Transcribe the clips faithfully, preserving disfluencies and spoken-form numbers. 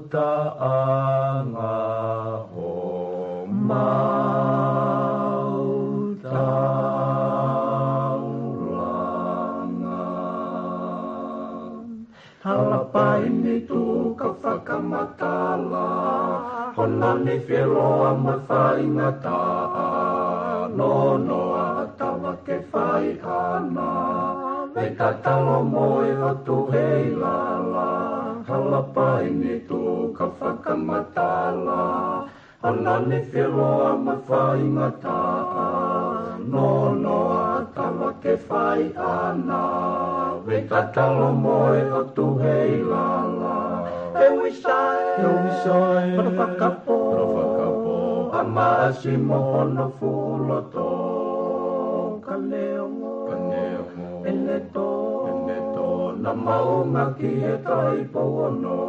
ʻUtaʻanga homau taulanga. Hala paini tuʻu ka fakamatala, hono nifi ʻe loa mo faingataʻa, nonoa ʻa tava ke fai ʻana, vei tatalo mo e ʻotu hei lala. Hala paini tuʻu ka fakamatala, hono nifi ʻe loa mo faingataʻa, nonoa ʻa tava ke fai ʻana, vei tatalo mo e ʻotu hei lala. E uisae, e uisae, hono fakapō, hono fakapō, ʻa Maʻasi mo hono fuʻu loto. Ka neongo, ka neongo, ʻene tō, ʻene tō, naʻa maunga ki he Taʻahine Pouono.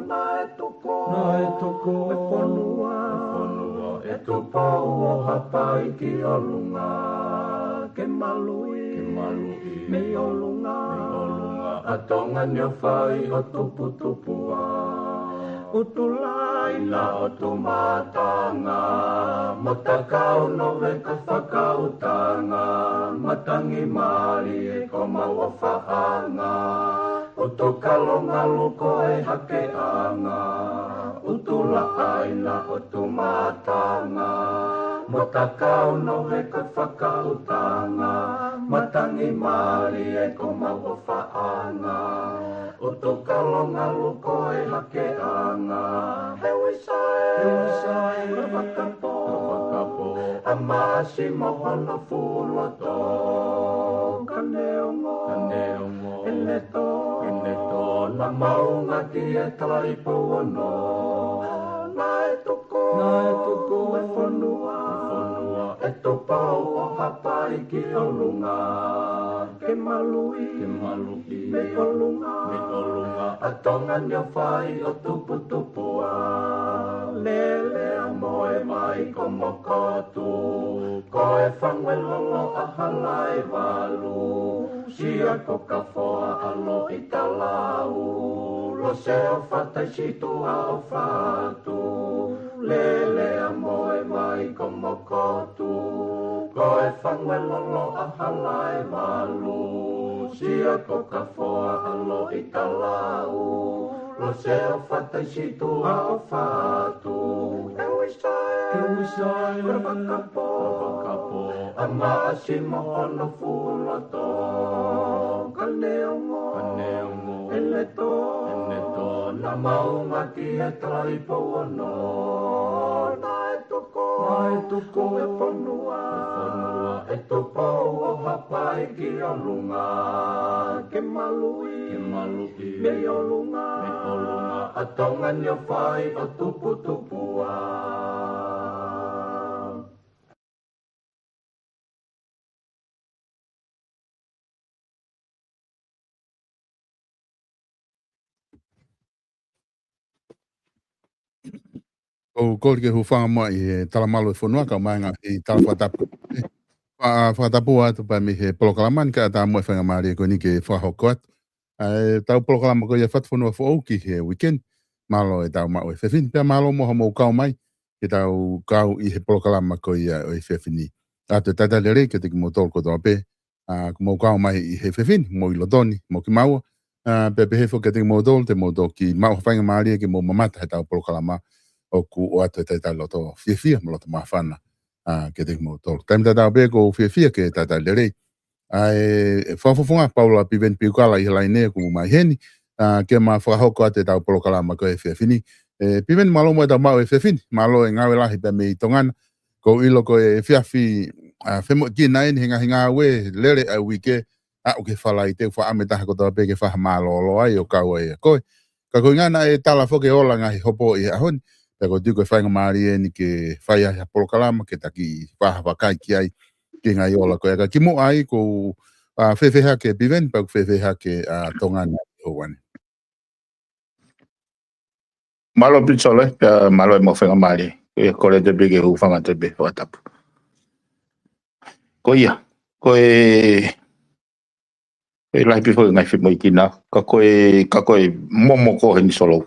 Naʻe tuku, naʻe tuku e fonua, e fonua ʻe Tupou ʻo Haʻapai ki ʻolunga, ke maluʻi, ke maluʻi mei ʻolunga, mei ʻolunga ʻa Tonga ni ʻo fai ʻo tuputupu ʻa ʻUtulāina ʻo Tumatanga, mo Takau Noveka Fakautanga, Matangi Mālie ko mau ʻofaʻanga, ʻUtukalo Ngalu ko e hakeʻanga, ʻUtulāina ʻo Tumatanga, mo Takau Noveka Fakautanga, Matangi Mālie ko mau ʻofaʻanga, ʻUtukalo Ngalu ko e hakeʻanga. He uisae, he uisae, hono fakapō, hono fakapō, ʻa Maʻasi mo hono fuʻu loto. Ka neongo, ka neongo, ʻene tō, ʻene tō, naʻa maunga ki he Taʻahine Pouono. Naʻe tuku, naʻe tuku e fonua, e fonua ʻe Tupou ʻo Haʻapai ki ʻolunga, ke maluʻi, ke maluʻi mei ʻolunga, mei ʻolunga ʻa Tonga ni ʻo fai ʻo tuputupu ʻa Lele ʻa Moe mai ko Mokotu, ko e Fanguelolo ʻa Halaevalu, Sia ko Kafoa ʻa Loʻitalau, Lose ʻo Fataʻi Situʻa ʻo Fatu, Lele ʻa Moe mai ko Mokotu, ko e Fanguelolo ʻa Halaevalu, Sia ko Kafoa ʻa Loʻitalau, Lose ʻo Fataʻi Situʻa ʻo Fatu. E uisae, e uisae, hono fakapō, hono fakapō, ʻa Maʻasi mo hono fuʻu loto. Ka neongo, ka neongo, ʻene tō, ʻene tō, naʻa maunga ki he Taʻahine Pouono. Naʻe tuku, naʻe tuku e fonua, e fonua ʻe Tupou ʻo Haʻapai ki ʻolunga, ke maluʻi, ke maluʻi mei ʻolunga, mei ʻolunga ʻa Tonga ni ʻo fai ʻo tuputupu ʻa. ʻOku ou kole ke u hūfanga muʻa ʻi he talamalu e fonua kae ʻumaʻā e ngaahi tala fakatapu. Fa-, fakatapu atu pē mei he polokalama ni kae ʻatā muʻa e faingamālie ko eni ke fakahoko atu ʻa ʻetau polokalama ko ia Fatufonua Foʻou ki he weekend. Mālō e tau maʻu e efiafi ni, pea mālō mo hoʻomou kau mai ke tau kau ʻi he polokalama ko ia ʻo e efiafi ni. ʻOatu e talitali lelei kiate kimoutolu kotoa pē ʻoku mou kau mai ʻi he efiafi ni, mou ʻi loto ni, mo kimaua. Pea pehē foki kiate kimoutolu te mou toki maʻu ha faingamālie ke mou mamata he tau polokalama, ʻoku ʻoatu e talitali loto fiefia mo loto māfana kiate kimoutolu. Taimi tatau pē ʻoku ou fiefia ke talitali lelei ʻa e fakafofonga Paula Piveni Piukala ʻi he laine ʻoku mai heni ke ma fakahoko atu e tau polokalama ko e efiafi ni. Piveni, mālō mo e tau maʻu e efiafi ni, mālō e ngāue lahi pea mei Tonga na. ʻOku ou ʻilo ko e efiafi femoʻuekina eni he ngaahi ngāue lele ʻa e uike, aʻu ki he Falaite, ʻoku faʻa ʻamu e taha kotoa pē ke fai ha mālōlō ai ʻo kau ai ʻa koe. Ka ko e ʻuhinga naʻe tala foki e ola ngaahi hopo ʻi he ʻaho ni, pea ʻoku ou tui ko e faingamālie eni ke fai ai ha polokalama ke taki fai ha vakai ki ai ki he ngaahi ola ko ia. Ka kimuʻa ai ʻoku ou fēfē hake Piveni, pea ʻoku fēfē hake ʻa Tonga na ʻi he ʻaho ni? Mālō Pita Solo, pea mālō e maʻu faingamālie. Kole atu pē ke u hūfanga atu pē he fakatapu. Ko ia, ko e, ko e lahi pē foki ngaahi femoʻuekina, ka ko e, ka ko e momoko heni Solo.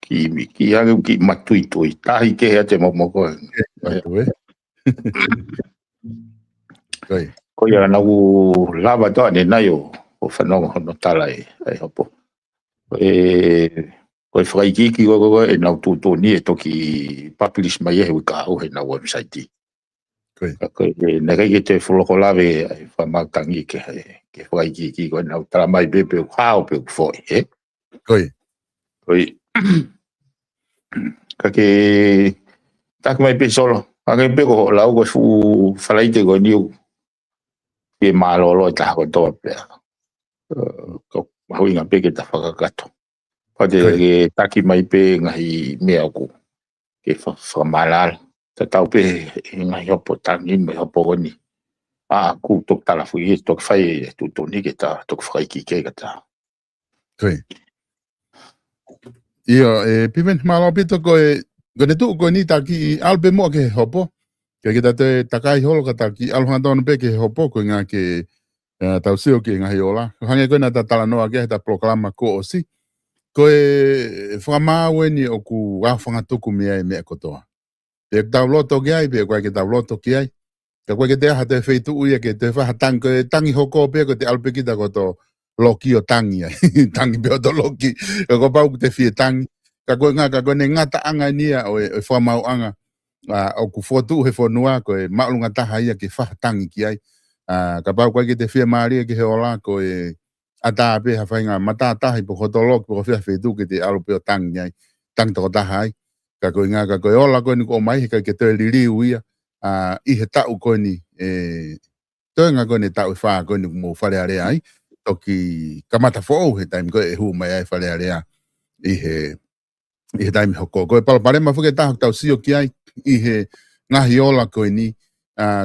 Kiʻi, kiʻi hangē kiʻi matuitui, tahi kehe atu e momoko heni. Ko ia, naʻa ku lava atu ʻanenai ʻo fanongo hono tala e hopo. Ko e, ko e fakaikiiki ko ē ʻenau tuʻutuʻuni ʻe toki publish mai he uike kahaʻu heʻenau website. Ka ko e, naʻe ʻikai ke toe fuoloa lave ʻa e fakamaau tangi ki he, ki he fakaikiiki ko ē, nau tala mai pē pe ʻoku hao pe ʻoku foʻi, ē? Ko ia. Ka ke taki mai pē Solo, hangē pē ko hoʻo lau ko e fuʻu Falaite ko eni ʻoku mālōlō e taha kotoa pē. Ka mahuʻinga pē ke ta fakakakato. Pea te ke taki mai pē ngaahi meʻa ʻoku ke fakamālala. Tatau pē he ngaahi hopo tangi mo e hopo ko eni. ʻOku toki tala fui, toki fai e tuʻutuʻuni ke ta toki fakaikiiki ka ta. Ko ia. ʻIo, Piveni, mālō ʻaupito. Ko e, ko ʻene tuʻu ko eni taki ʻalu pē muʻa ki he hopo. Ke ke ta toe takai holo ka taki ʻalu hangatonu pē ki he hopo, ko e ʻuhinga ke tau sio ki he ngaahi ola. Hangē ko ē naʻa ta talanoa ki ai he ta polokalama kuo ʻosi. Ko e fakamaau eni ʻoku ʻaofangatuku mei ai e meʻa kotoa. Pe ʻoku tau loto ki ai, pe ʻoku ʻikai ke tau loto ki ai. Ka ʻoku ʻikai ke toe ʻi ai ha toe feituʻu ia ke toe fai ha tangi, ko e tangi hoko pē ko ʻete ʻalu pē kita ko hoto loki ʻo tangi ai. Tangi pē hoto loki. Ka kuo pau ke te fie tangi. Ka ko e ʻuhinga, ka ko ʻene ngataʻanga eni ia ʻo e, ʻo e fakamaauʻanga ʻoku fokotuʻu he fonua, ko e māʻolunga taha ia ke fai ha tangi ki ai. Kapau ʻoku ʻikai ke te fiemālie ki he ola, ko e ʻatā pē ha faʻahinga matātahi pe ko hoto loki pe ko fē ha feituʻu ke te ʻalu pē ʻo tangi ai, tangi tokotaha ai. Ka ko e ʻuhinga, ka ko e ola ko eni kuo ʻomai, he ʻikai ke toe liliu ia ʻi he taʻu ko eni, e toenga ko eni, taʻu ʻe fā ko eni ʻoku mou Fale Alea ai. Toki kamata foʻou he taimi ko ē ʻe hū mai ai Fale Alea ʻi he, ʻi he taimi hoko. Ko e palopalema foki ʻe taha ʻoku tau sio ki ai ʻi he ngaahi ola ko eni,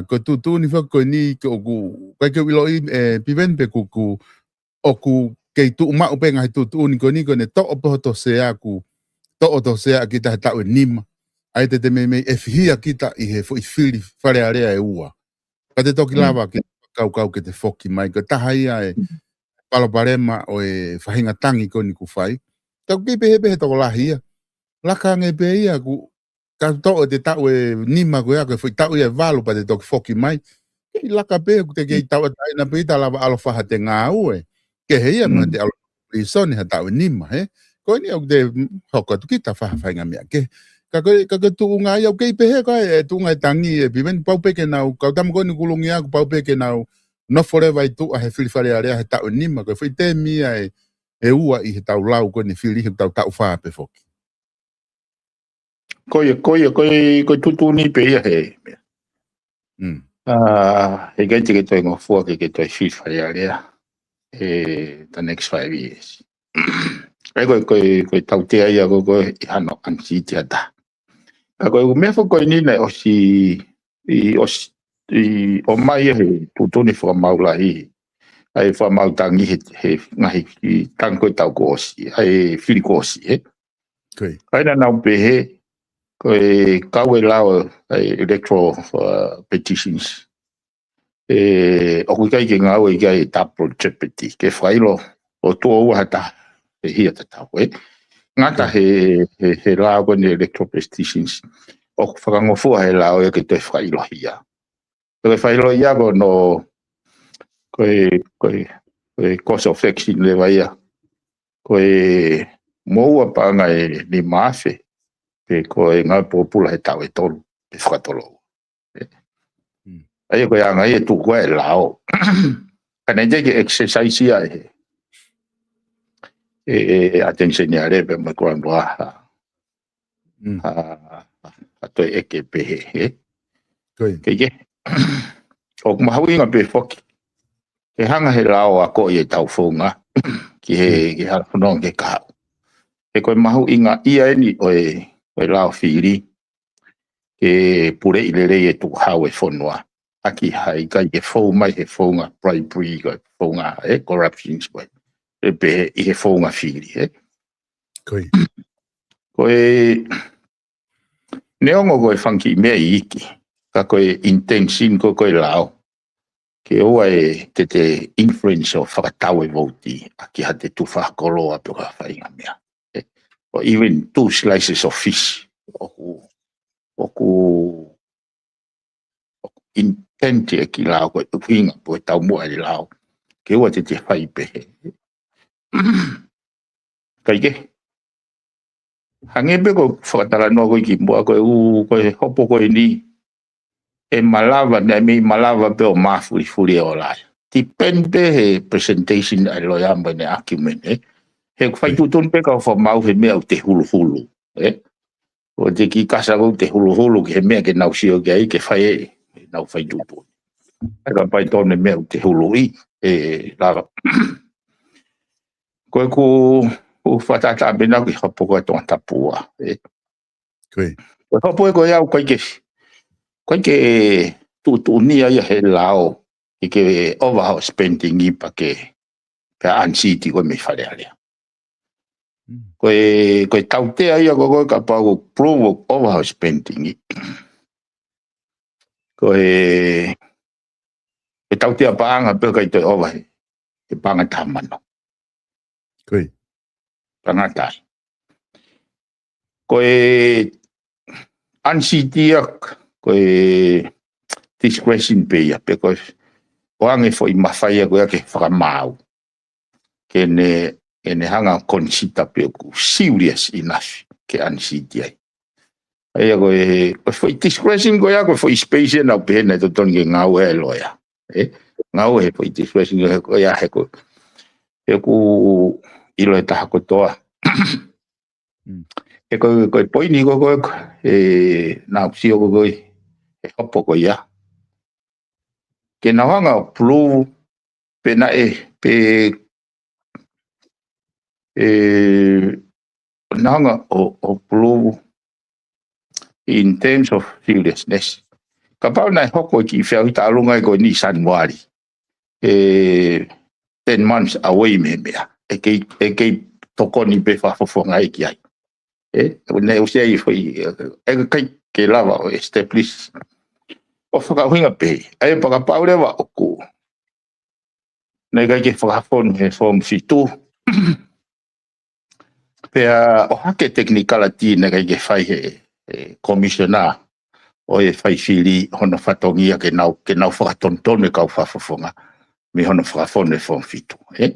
ko e tuʻutuʻuni foki ko eni, ʻoku ʻikai ke u ʻiloʻi, Piveni, pe ʻoku, ʻoku kei tuʻu maʻu pē ngaahi tuʻutuʻuni ko eni, ko ʻene toʻo pē hoto sea, ʻoku toʻo hoto sea kita he taʻu ʻe nima. ʻA ia te te meimei ʻefihia kita ʻi he foʻi fili Fale Alea ʻe ua. Ka te toki lava ke kaukau ke te foki mai. Ko e taha ia e palopalema ʻo e faʻahinga tangi ko eni ʻoku fai. Ka ʻoku kei pehē pē he tokolahi ia, laka ange pē ia, ʻoku ka toʻo ʻete taʻu ʻe nima ko ia, ko e foʻi taʻu ia ʻe valu pea te toki foki mai. Kei laka pē, ʻoku te kei tauʻatāina pē ʻi ta lava ʻalu ʻo fai haʻate ngāue. Kehe ia mo haʻate ʻalu pilīsone ha taʻu ʻe nima, hē? Ko eni ʻoku te hoko atu kita ʻo fai ha faʻahinga meʻa kehe. Ka ko e, ka ko e tuʻunga ia ʻoku kei pehē ko ē e tuʻunga e tangi, ʻe Piveni, pau pē ke nau, kau tama ko eni kulungia ʻoku pau pē ke nau nofo leva ʻi tuʻa he fili Fale Alea he taʻu ʻe nima, ko e foʻi temi ia ʻe, ʻe ua ʻi he tau lau ko eni fili he tau taʻu fā pē foki. Ko ia, ko ia, ko e, ko e tuʻutuʻuni pē ia he meʻa. ʻA, he ʻikai te ke toe ngofua ke ke toe fili Fale Alea he the next five years. ʻA ia ko e, ko e, ko e tautea ia ko ē ʻoku ʻi hano ʻanisiti ʻa taha. Ka ko e ʻū meʻa foki ko eni naʻe ʻosi, ʻi ʻosi, ʻi ʻomai ia he tuʻutuʻuni fakamaau lahi. ʻA e fakamaau tangi he, he ngaahi tangi ko ē taʻu kuo ʻosi, ʻa e fili kuo ʻosi, ē? ʻA ia naʻa nau pehē, ko e kau e lao ʻa e electoral petitions, ʻoku ʻikai ke ngāue ki ai e double jeopardy, ke fakaʻilo ʻo tuʻo ua ha taha ʻe hia tatau, ē? Ngata he, he, he lao ko eni electoral practices. ʻOku fakangofua he lao ia ke toe fakaʻiloʻi ia. Toe fakaʻiloʻi ia ko hono, ko e, ko e, ko e course of action leva ia. Ko e moua paʻanga ʻe nima afe, pe ko e ngāue pōpula he taʻu ʻe tolu, pe fakatolo. ʻA ia ko e anga ia ʻoku tuʻu ko ē e lao. Ka naʻe teʻeki ke exercise ia ʻe, ʻe, ʻe, ʻe Ateni Seniale pea mo e Kuala Luaha. ʻA, ʻa toe ʻeke pehē, ē? Kei ke. ʻOku mahuʻinga pē foki. Ke hanga he lao ʻo akoʻi ʻetau founga. Ki he, ki he hala fononga ke kahaʻu. He ko e mahuʻinga ia eni ʻo e, ʻo e lao fili. Ke puleʻi lelei e tukuhau e fonua. ʻAki ha ʻikai ke fou mai he founga bribery ko e founga, ē, corruptions ko e. ʻE pehē ʻi he founga fili, ē? Ko e neongo ko e fanga kiʻi meʻa iiki, ka ko e intention ko, ko e lao. Ke ʻoua ʻe te, te influence ʻo fakatau e vouti, ʻaki ha te tufa koloa pe ko ha faʻahinga meʻa. ʻE, or even two slices of fish. ʻOku, ʻoku, ʻoku intent e kiʻi lao ko e ʻuhinga, ko e taumuʻa e lao. Ke ʻoua te te fai pehē. Kae kehe. Hangē pē ko e fakatalanoa ko ē kimuʻa ko e ʻū, ko e hopo ko eni. ʻE malava, naʻe mei malava pē ʻo mafulifuli e ola ia. Depend pē he presentation ʻa e loea mo ʻene argument, ē. He ʻoku fai tuʻutuʻuni pē kau fakamaau he meʻa ʻoku te huluhulu, ē. ʻO te kiʻi kasa ʻoku te huluhulu ki he meʻa ke nau sio ki ai ke fai ʻe, ʻenau fai tuʻutuʻuni. ʻE ka pai tō ne meʻa ʻoku te huluʻi, ʻe lava. Ko e ku, ku fakatātā pē naʻa ku ʻi hopo ko e Tongatapu ua, ē. Ko e hopo ē ko e au ʻikai ke, ʻikai ke tuʻutuʻuni ia he lao, ke ke ova ho spending ʻi pea ke, pea unseat ko e mei Fale Alea. Ko e, ko e tautea ia ko e, ko e kapau ʻoku prove ʻoku ova ho spending ʻi. Ko e, ko e tautea paʻanga pē ʻikai toe ova he, he paʻanga taha mano. Ko e. Paʻanga taha. Ko e unseat ia, ko e discretion pē ia, pe ko e ʻoange foʻi mafai ia ko ia ke fakamaau. Ke ne, ke ne hanga consider pe ʻoku serious enough ke unseat ai. ʻA ia ko e, ko e foʻi discretion ko ia ko e foʻi space ia naʻa ku pehē naʻe totonu ke ngāue e loea. Ē? Ngāue he foʻi discretion ko ia he ko. He ʻoku ʻilo e taha kotoa. He ko, ko e poini ko, ko, ko, ē, naʻa ku sio ko, ko, ē, he hopo ko ia. Ke nau hanga ʻo prove pe naʻe, pe, ē, nau hanga ʻo, ʻo prove in terms of seriousness. Kapau naʻe hoko e kiʻi feʻauhi taʻalunga ē ko eni Sānuali. Ē, ten months away mei he meʻa. ʻE kei, ʻe kei tokoni pē fakafofonga ē ki ai. Ē, ʻo ne ʻusi ai foʻi, ē, ʻe ʻikai ke lava ʻo establish. ʻO fakaʻuhinga pē, ʻa ia pea kapau leva ʻoku. Naʻe ʻikai ke fakafonu he form fitu. Pea ʻohake technicality naʻe ʻikai ke fai he, he commissioner ʻo e fai fili hono fatongia ke nau, ke nau fakatonutonu e kau fakafofonga mei hono fakafonu e form fitu, ē?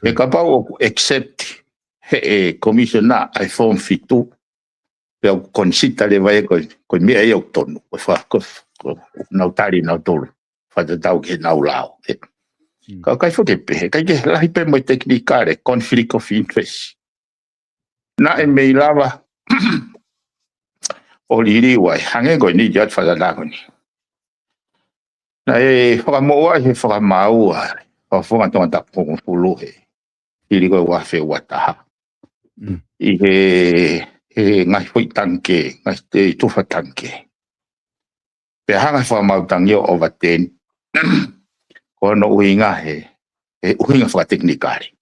He kapau ʻoku accept he, ʻe commissioner ʻa e form fitu, pea ʻoku consider leva ē ko, ko e meʻa ia ʻoku tonu, ko e fa-, ko, ko, nau tali nautolu, fakatatau ki heʻenau lao, ē? Ka ʻikai foki pē, ʻikai ke lahi pē mo e technical, conflict of interest. Naʻe mei lava ʻo liliu ai, hangē ko eni, ʻi he fakatātā ko eni. Naʻe fakamoʻua ai he fakamaau ʻa e fakafofonga Tongatapu hongofulu he fili ko e ua afe ua taha. ʻI he, he ngaahi foʻi tangikē, ngaahi te tufa tangikē. Pea hanga he fakamaau tangi ʻo ova ten. Ko hono ʻuhinga he, he ʻuhinga fakatekinikale.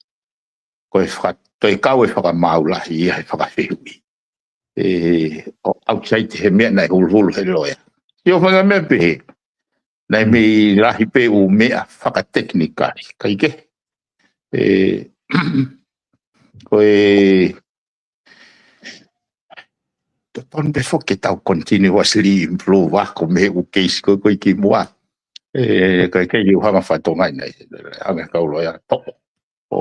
Ko e faka-, toe kau e fakamaau lahi ia he fakafehuʻi. Ē, ʻo outside he meʻa naʻe huluhulu he loea. Sio fanga meʻa pehē. Naʻe mei lahi pē ʻū meʻa fakatekinikale. Kae kehe. Ē, ko e tonu pē foki ke tau continuously improve ako mei he ʻū case ko ē ko ē kimuʻa. ʻE, ko e kei ʻuhinga fatongia ʻeni, ʻa e kau loea toʻo, ʻo,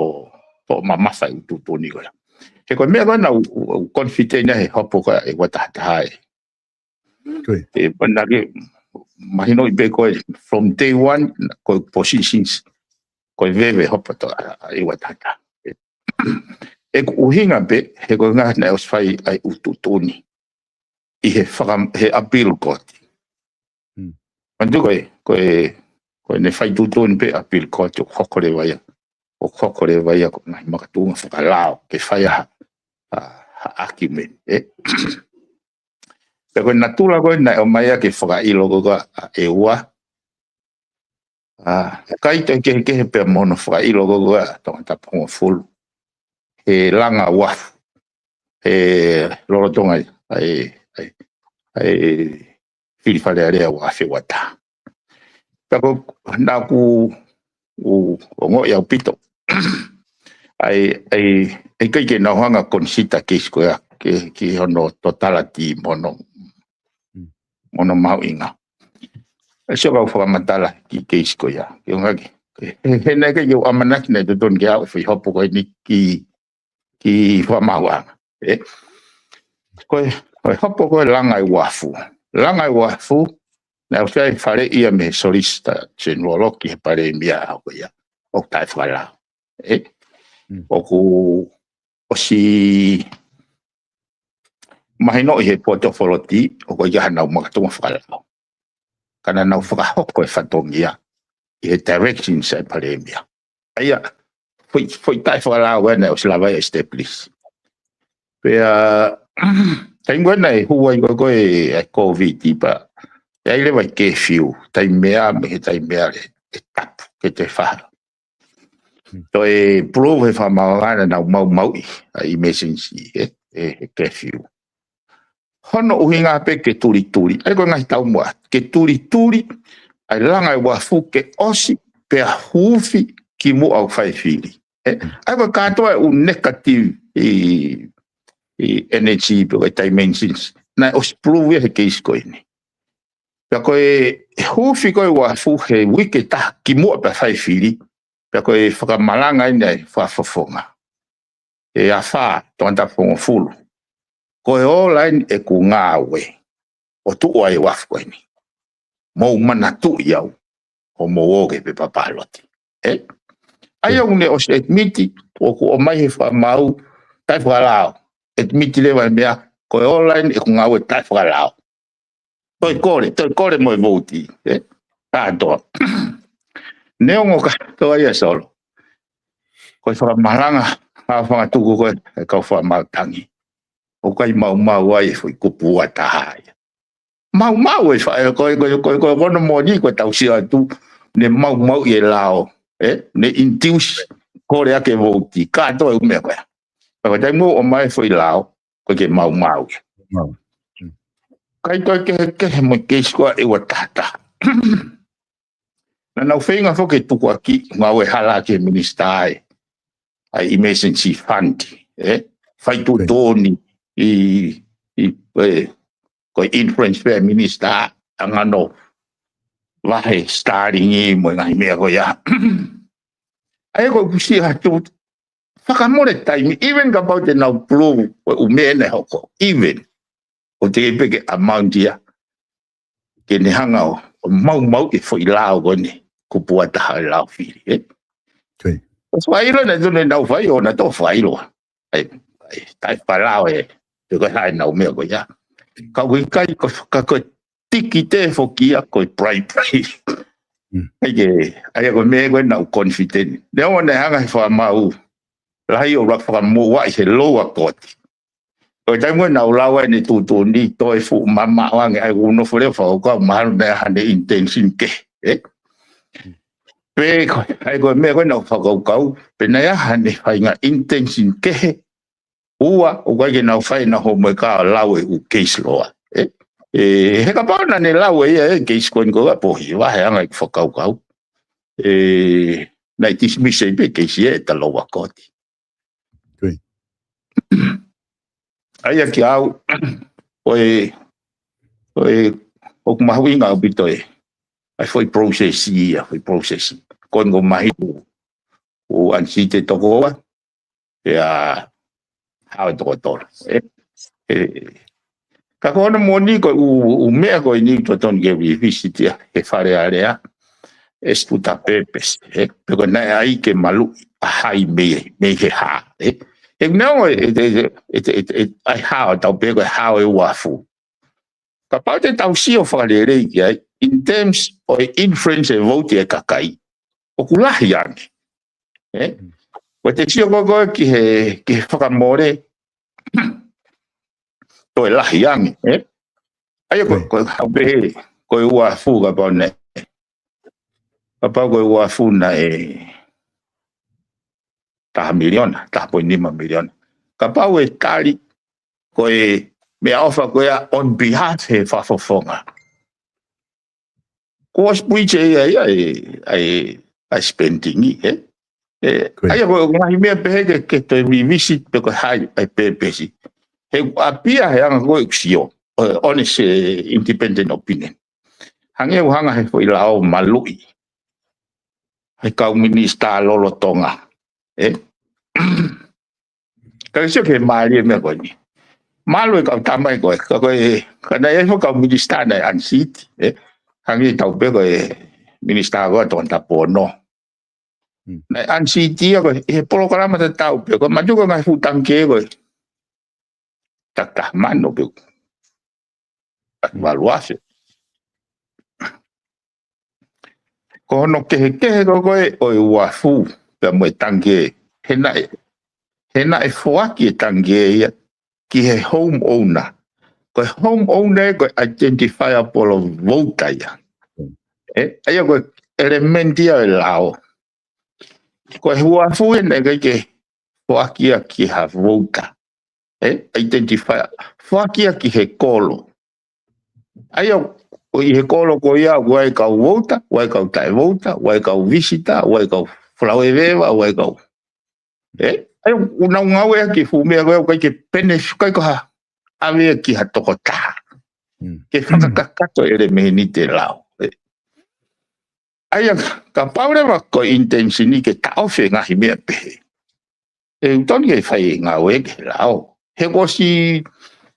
toʻo mamafa e ʻū tuʻutuʻuni ko ia. He ko e meʻa ko ē naʻá ku, ku confident ai he hopo ko ē ʻa e ua taha taha ē. Ko ia. ʻE, pea naʻá ke mahinoʻi pē ko ē from day one, ko e positions, ko e veve hopo atu ʻa, ʻa e ua taha taha. ʻE, ʻeku ʻuhinga pē, he ko e ʻuhinga naʻe ʻosi fai ai ʻū tuʻutuʻuni ʻi he faka-, he appeal court. Hmm. Manatuʻi ko e, ko e, ko ʻene fai tuʻutuʻuni pē appeal court, ʻo hoko leva ia, ʻo hoko leva ia ko e ngaahi makatuʻunga fakalao ke fai ha, ha, ha argument, ē? Pea ko e natula ko ē naʻe ʻomai ia ke fakaʻilo ko ē ʻa e ua. ʻA, ʻikai toe kehekehe pea mo hono fakaʻilo ko ē ʻa Tongatapu hongofulu he langa uafu he lolotonga ʻa e, ʻa e, ʻa e fili Fale Alea ua afe ua taha. Pea ko ē naʻá ku, u, ongoʻi ʻaupito ʻa e, ʻa e, ʻa e ʻikai ke nau hanga ʻo consider case ko ia ke, ki hono totality mo hono, mo hono mahuʻinga. ʻE sio kau fakamatala ki he case ko ia. Ke ʻuhinga ke, he, he naʻe ʻikai ke u ʻamanaki naʻe totonu ke aʻu e foʻi hopo ko eni ki, ki fakamaauʻanga. ʻE? Ko e, ko e hopo ko ē langa e uafu. Langa e uafu, naʻe ʻosi ʻi ai e faleʻi ia mei he Solicitor General ki he Palēmia ko ia. ʻOku taʻefakalao. ʻE? Hmm. ʻOku ʻosi mahinoʻi he Port Authority, ʻoku ʻikai ke ʻi ai haʻanau makatuʻunga fakalao. Ka naʻa nau fakahoko e fatongia ʻi he directions ʻa e Palēmia. ʻA ia, foʻi, foʻi taʻefakalao ʻeni naʻe ʻosi lava ia ʻo establish. Pea, taimi ko ē naʻe hū ai ko ē ko ē ʻa e Covid pea, ʻi ai leva e curfew, taimi meʻa mei he taimi meʻa le, ʻe tapu, ke te faha. Toe prove he fakamaauʻanga naʻa nau maumauʻi ʻa e emergency, ʻe, ʻe, ʻe curfew. Hono ʻuhinga pē ke tulituli. ʻA ia ko e ngaahi taumuʻa. Ke tulituli ʻa e langa e uafu ke ʻosi pea huufi kimuʻa ʻoku fai e fili. ʻE, ʻa ia ko e kātoa e ʻū negative ʻi, ʻi energy pe ko e dimensions. Naʻe ʻosi prove ia he case ko eni. Pea ko e huufi ko ē uafu he uike ʻe taha kimuʻa pea fai e fili. Pea ko e fakamalanga ʻeni ʻa e fakafofonga. ʻE afā, Tongatapu hongofulu. Ko e ola ʻeni ʻeku ngāue ʻo tuʻu ai e uafu ko eni. Mou manatuʻi au, ʻo mou ō ki he pepa paloti. ʻE? ʻA ia ʻoku ne ʻosi admit, ʻoku ʻomai he fakamaau, taʻefakalao. Admit leva e meʻa, ko e ola ʻeni ʻeku ngāue taʻefakalao. Toe kole, toe kole mo e vouti, ʻe? Kātoa. Neongo kātoa ia Solo. Ko e fakamalanga, ha fanga tuku ko ē, ʻa e kau fakamaau tangi. ʻOku ʻikai maumau ai e foʻi kupu ua taha ia. Maumau e fa-, ʻe, ko e, ko e, ko e, ko e, ko hono moʻoni, ko e tau sio atu, ne maumauʻi e lao, ʻe? Ne induce, kole ʻaki e vouti, kātoa e ʻū meʻa ko ia. Ka ko e taimi ʻoku ʻomai e foʻi lao, ʻoku ʻikai ke maumau ia. Mau. Hmm. ʻIkai toe kehekehe mo e case ko ē ʻa e ua taha taha. Naʻa nau feinga foki ke tukuakiʻi, ngāue hala ki he minisitā ʻa e, ʻa e emergency fund, ʻe? Fai tuʻutuʻuni ʻi, ʻi, ʻe, ko e influence pē ʻa e minisitā, ʻa ngano vahe Starlink mo e ngaahi meʻa ko ia. ʻA ia ko e kusi atu, fakamole taimi, even kapau te nau prove ko e ʻū meʻa naʻe hoko, even ʻoku teʻeki pē ke amount ia ke ne hanga ʻo, ʻo maumauʻi e foʻi lao ko eni, kupu ua taha e lao fili, ʻe? Ko ia. ʻOsi fakaʻilo naʻe tonu ke nau fai ʻo naʻa nau toe fakaʻilo. ʻAi, ʻai, taʻefakalao ē, pe ko e hā ʻenau meʻa ko ia. Ka ʻoku ʻikai ko, ka ko e tikite foki ia ko e bribery. Hmm. ʻAi ke, ʻa ia ko e meʻa ko ē naʻá ku confident. Neongo naʻe hanga he fakamaau lahi ʻo ʻuluaki fakamuʻomuʻa ʻi he lower court. Ko e taimi ko ē naʻá ku lau ai ʻene tuʻutuʻuni toe fuʻu mamaʻo ange ai ʻeku nofo leva ʻo fakakaukau mahalo naʻe ʻi ai haʻane intention kehe, ʻe? Pe ko, ʻa ia ko e meʻa ko ē naʻá ku fakakaukau, pe naʻe ʻi ai haʻane faʻahinga intention kehe, ʻoua, ʻoku ʻikai ke nau fai ʻenau homework ʻo lau e ʻū case law, ʻe? ʻE, he kapau naʻá ne lau ʻe ia e case ko eni ko ē ʻa Pohiva, he anga ʻeku fakakaukau. ʻE, naʻe dismiss ai pē case ia ʻe he lower court. Ko ia. ʻA ia kiate au, ʻOku mahuʻinga ʻaupito e, ʻa e foʻi process ia, foʻi process. Ko eni ʻoku mahino ʻoku ʻanisiti e toko ua, pea hao e toko tolu. Ka ko hono moʻoni ko e ʻū meʻa ko eni ʻoku totonu ke revisit ia he Fale Alea, ʻe siputa purpose, pe ko e naʻe ʻai ke maluʻi ʻa hai mei he hā. He neongo e hao, tau pehē ko e hao ʻe uafu. Kapau te tau sio fakalelei ki ai, in terms ʻo e influence e vouti e kakai, ʻoku lahi ange. Ko te sio ko ko ki he, ki he fakamole, toe lahi ange. ʻA ia ko, ko, ko e uafu kapau naʻe, kapau ko e uafu naʻe taha miliona, taha poini nima miliona. Kapau ʻe tali, ko e meʻaʻofa ko ia on behalf he fakafofonga. Ko e spui te ia ia e, ʻa e spending ʻi, ʻa ia ko e ngaahi meʻa pehē ke, ke toe revisit pe ko hai ʻa e purpose. He ʻoku ʻapia he anga ko e ʻoku sio, honest independent opinion. Hangē ʻoku hanga he foʻi lao maluʻi ʻa e kau minisitā lolotonga. Ka ke sio ke mālie meʻa ko eni. Mālō e kau tamai ko e, ka ko e, ka naʻe ʻi ai foki kau minisitā naʻe ʻanisiti, hangē tau pehē ko e minisitā ko e Tongatapu ono. Naʻe ʻanisiti ia ko e, he polokalama tatau pē, ko e matuku ngaahi fuʻu tangikē ko e taha mano pe ʻoku valu afe. Ko hono kehekehe ko ko e ʻo e uafu pea mo e tangikē, he naʻe, he naʻe foaki e tangikē ia ki he home owner. Ko e home owner ko e identifiable voter ia. ʻA ia ko e elementi ia ʻo e lao. Ko e uafu ia naʻe ʻikai ke foaki ia ki ha voter. Identifier, foaki ia ki he kolo. ʻA ia ʻoku ʻi he kolo ko ia, ʻoku ʻi ai kau voter, ʻoku ʻi ai kau taʻe voter, ʻoku ʻi ai kau visitor, ʻoku ʻi ai kau falaoeveeva, ʻoku ʻi ai kau. ʻA ia ʻoku nau ngāueʻaki e fuʻu meʻa ko ia, ʻoku ʻikai ke penefiti, ʻikai ko ha ʻave ki ha tokotaha. Ke fakakakato e ʻelemēniti e lao. ʻA ia kapau leva ko e intention ke taʻofi e ngaahi meʻa pehē, ʻoku totonu ke fai e ngāue ki he lao. He kuo ʻosi,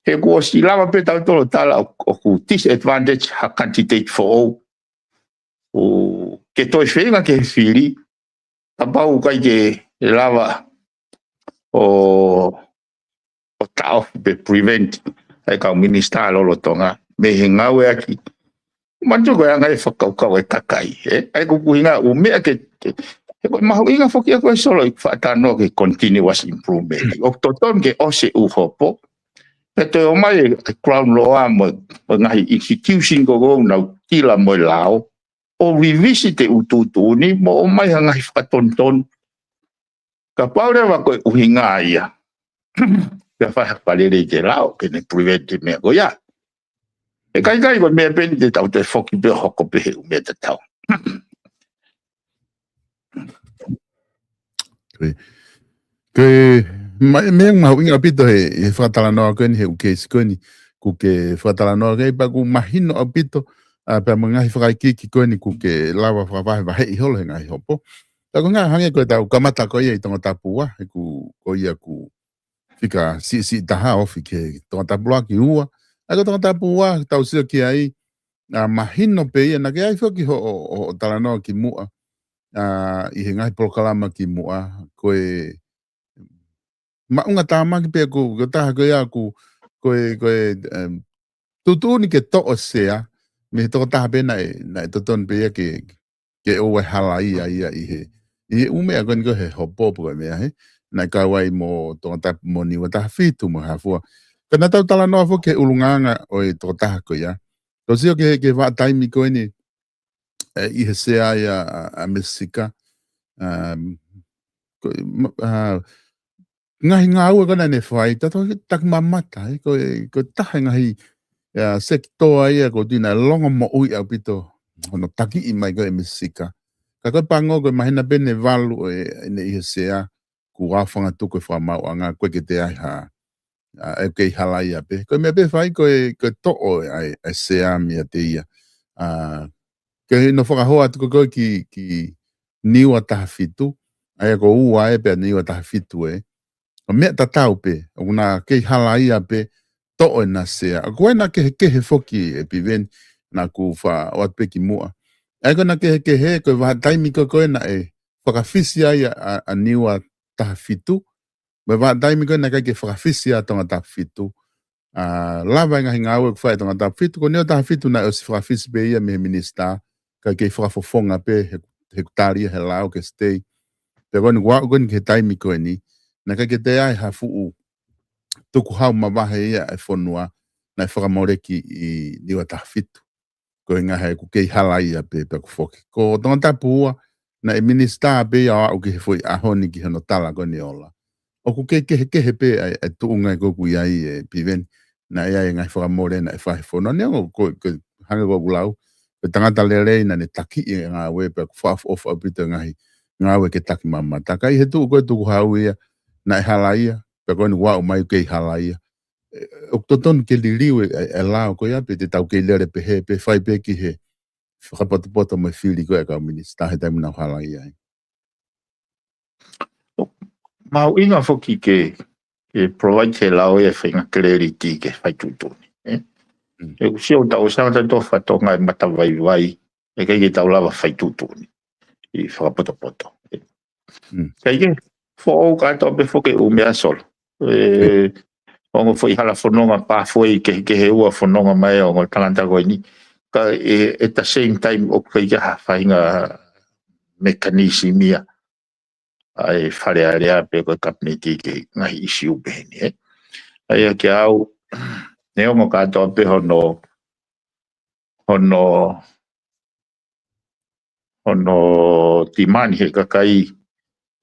he kuo ʻosi lava pē tautolu ʻo tala ʻoku disadvantage ha candidate foʻou. ʻO ke toe feinga ke fili, kapau ʻoku ʻikai ke lava ʻo, ʻo taʻofi pe prevent ʻa e kau minisitā lolotonga mei he ngāueʻaki. Matuku e anga e fakakaukau e kakai, ʻa ia ko e ʻuhinga ʻū meʻa ke, he ko e mahuʻinga foki ia ko e solo ʻi he fakatalanoa ki he continuous improvement. ʻOku totonu ke ʻosi e ʻū hopo, pea toe ʻomai e ground law mo e ngaahi institution ko ko ʻoku nau tila mo e lao, ʻo revisit e ʻū tuʻutuʻuni mo ʻomai ha ngaahi fakatonutonu. Kapau leva ko e ʻuhinga ia, pea fai ha fakalelei ki he lao ke ne prevent e meʻa ko ia. ʻE kaikai ko e meʻa pē eni te tau toe foki pē ʻo hoko pē he ʻū meʻa tatau. Ko e meʻa mahuʻinga ʻaupito he fakatalanoa ko eni, he ʻū keisi ko eni kuo ke fakatalanoa ki ai, pea ʻoku mahino ʻaupito, pea mo e ngaahi fakaikiiki ko eni kuo ke lava fakavahevaheʻi holo he ngaahi hopo. Ka ko e ngaahi hangē ko e tau kamata ko ia ʻi Tongatapu ua, he ʻoku ko ia ʻoku fika siʻisiʻi taha, ofi ki he Tongatapu ua ki ua. ʻA ia ko Tongatapu ua, tau sio ki ai, ʻa mahino pē ia, naʻa ke ʻai foki hoʻo, hoʻo talanoa kimuʻa, ʻa ʻi he ngaahi polokalama kimuʻa, ko e maʻungatāmaki pē ʻoku, ko e taha ko ia ʻoku, ko e, ko e, tuʻutuʻuni ke toʻo sea mei he tokotaha pē naʻe, naʻe totonu pē ia ke, ke ʻoua ʻe hala ia ia ʻi he, ʻi he ʻū meʻa ko eni ko e he hopo pe ko e meʻa he, naʻe kau ai mo Tongatapu mo Niua taha fitu mo Hafua. Ka naʻa tau talanoa foki he ʻulungaanga ʻo e tokotaha ko ia. Tau sio ki he, ki he vaʻa taimi ko eni, ʻi he sea ia ʻa, ʻa Mesi Sika. Ngaahi ngāue ko ena naʻa ne fai, tatau ki he taki mamata, ko e, ko e taha e ngaahi sekitoa ia ʻoku totonu ke longomoʻui ʻaupito hono takiʻi mai ko e Mesi Sika. Ka ko e pango ko e māhina pē ʻe valu ʻene ʻi he sea, kuo aofangatuku e fakamaauʻanga, ʻoku ʻikai ke toe ʻi ai ha ʻa, ʻe kei halaia pē. Ko e meʻa pē fai ko e, ko e toʻo ʻa e, ʻa e sea meiate ia. ʻA, ke hino fakahoa atu ko ē ki, ki Niua taha fitu, ʻa ia ko ua ē pea Niua taha fitu ē. Ko e meʻa tatau pē, ʻoku na kei halaia pē, toʻo ʻena sea. ʻOku ʻi ai ʻena kehekehe foki ē Piveni, naʻa ku faʻa ʻoatu pē ki muʻa. ʻA ia ko ʻena kehekehe, ko e vahaʻa taimi ko ē naʻe fakafisi ai ʻa, ʻa, ʻa Niua taha fitu, mo e vahaʻa taimi ko ē naʻe ʻikai ke fakafisi ai ʻa Tongatapu fitu. ʻA, lava e ngaahi ngāue ʻoku fai ʻe Tongatapu fitu, ko Niua taha fitu naʻe ʻosi fakafisi pē ia mei he minisitā, kae kei fakafofonga pē he, he ʻoku tali ia he lao ke stay. Pea ko eni kuo aʻu ko eni ki he taimi ko eni, naʻe ʻikai ke toe ʻi ai ha fuʻu tukuhau mavahe ia ʻa e fonua, naʻe fakamoleki ʻi Niua taha fitu. Ko e ʻuhinga he ʻoku kei halaia pē pea ʻoku foki. Ko Tongatapu ua, naʻe minisitā pē ia ʻo aʻu ki he foʻi ʻaho ni ki hono tala ko eni ʻo ola. ʻOku kei kehekehe pē ʻa e, ʻa e tuʻunga ē ko ē ʻoku ʻi ai ē Piveni, naʻe ʻi ai e ngaahi fakamole naʻe fai he fonua. Neongo ko, ko e hangē ko ʻeku lau, ko e tangata lelei naʻa ne takiʻi e ngāue pea ʻoku fakaʻofoʻofa ʻaupito e ngaahi ngāue ke takimamata. Ka ʻi he tuʻu ko ē tukuhau ia, naʻe halaia, pea ko eni kuo aʻu mai ʻoku kei halaia. ʻE, ʻoku totonu ke liliu e, e, e lao ko ia, pe te tau kei lele pehē, pe fai pē ki he fakapotopoto mo e fili ko ē ʻa e kau minisitā he taimi naʻa nau halaia ai. Mahuʻinga foki ke, ke provide he lao ia e faʻahinga clarity ki he fai tuʻutuʻuni, ē? Mm. ʻOku sio ʻoku tau ʻosi anga tautolu fatongia e matavaivai, ʻe ʻikai ke tau lava fai tuʻutuʻuni ʻi fakapotopoto, ē? Mm. Kae kehe, foʻou kātoa pē foki e ʻū meʻa Solo. ʻE, ongo foʻi hala fononga pā foʻi kehekehe ua fononga mai ongo tangata ko eni. Ka ʻe, at the same time, ʻoku ʻikai ke ha faʻahinga mechanism ia ʻa e Fale Alea pe ko e Kapineti ki he ngaahi ʻisiū pehē ni, ē. ʻA ia kiate au, neongo kātoa pē hono, hono, hono timani he kakai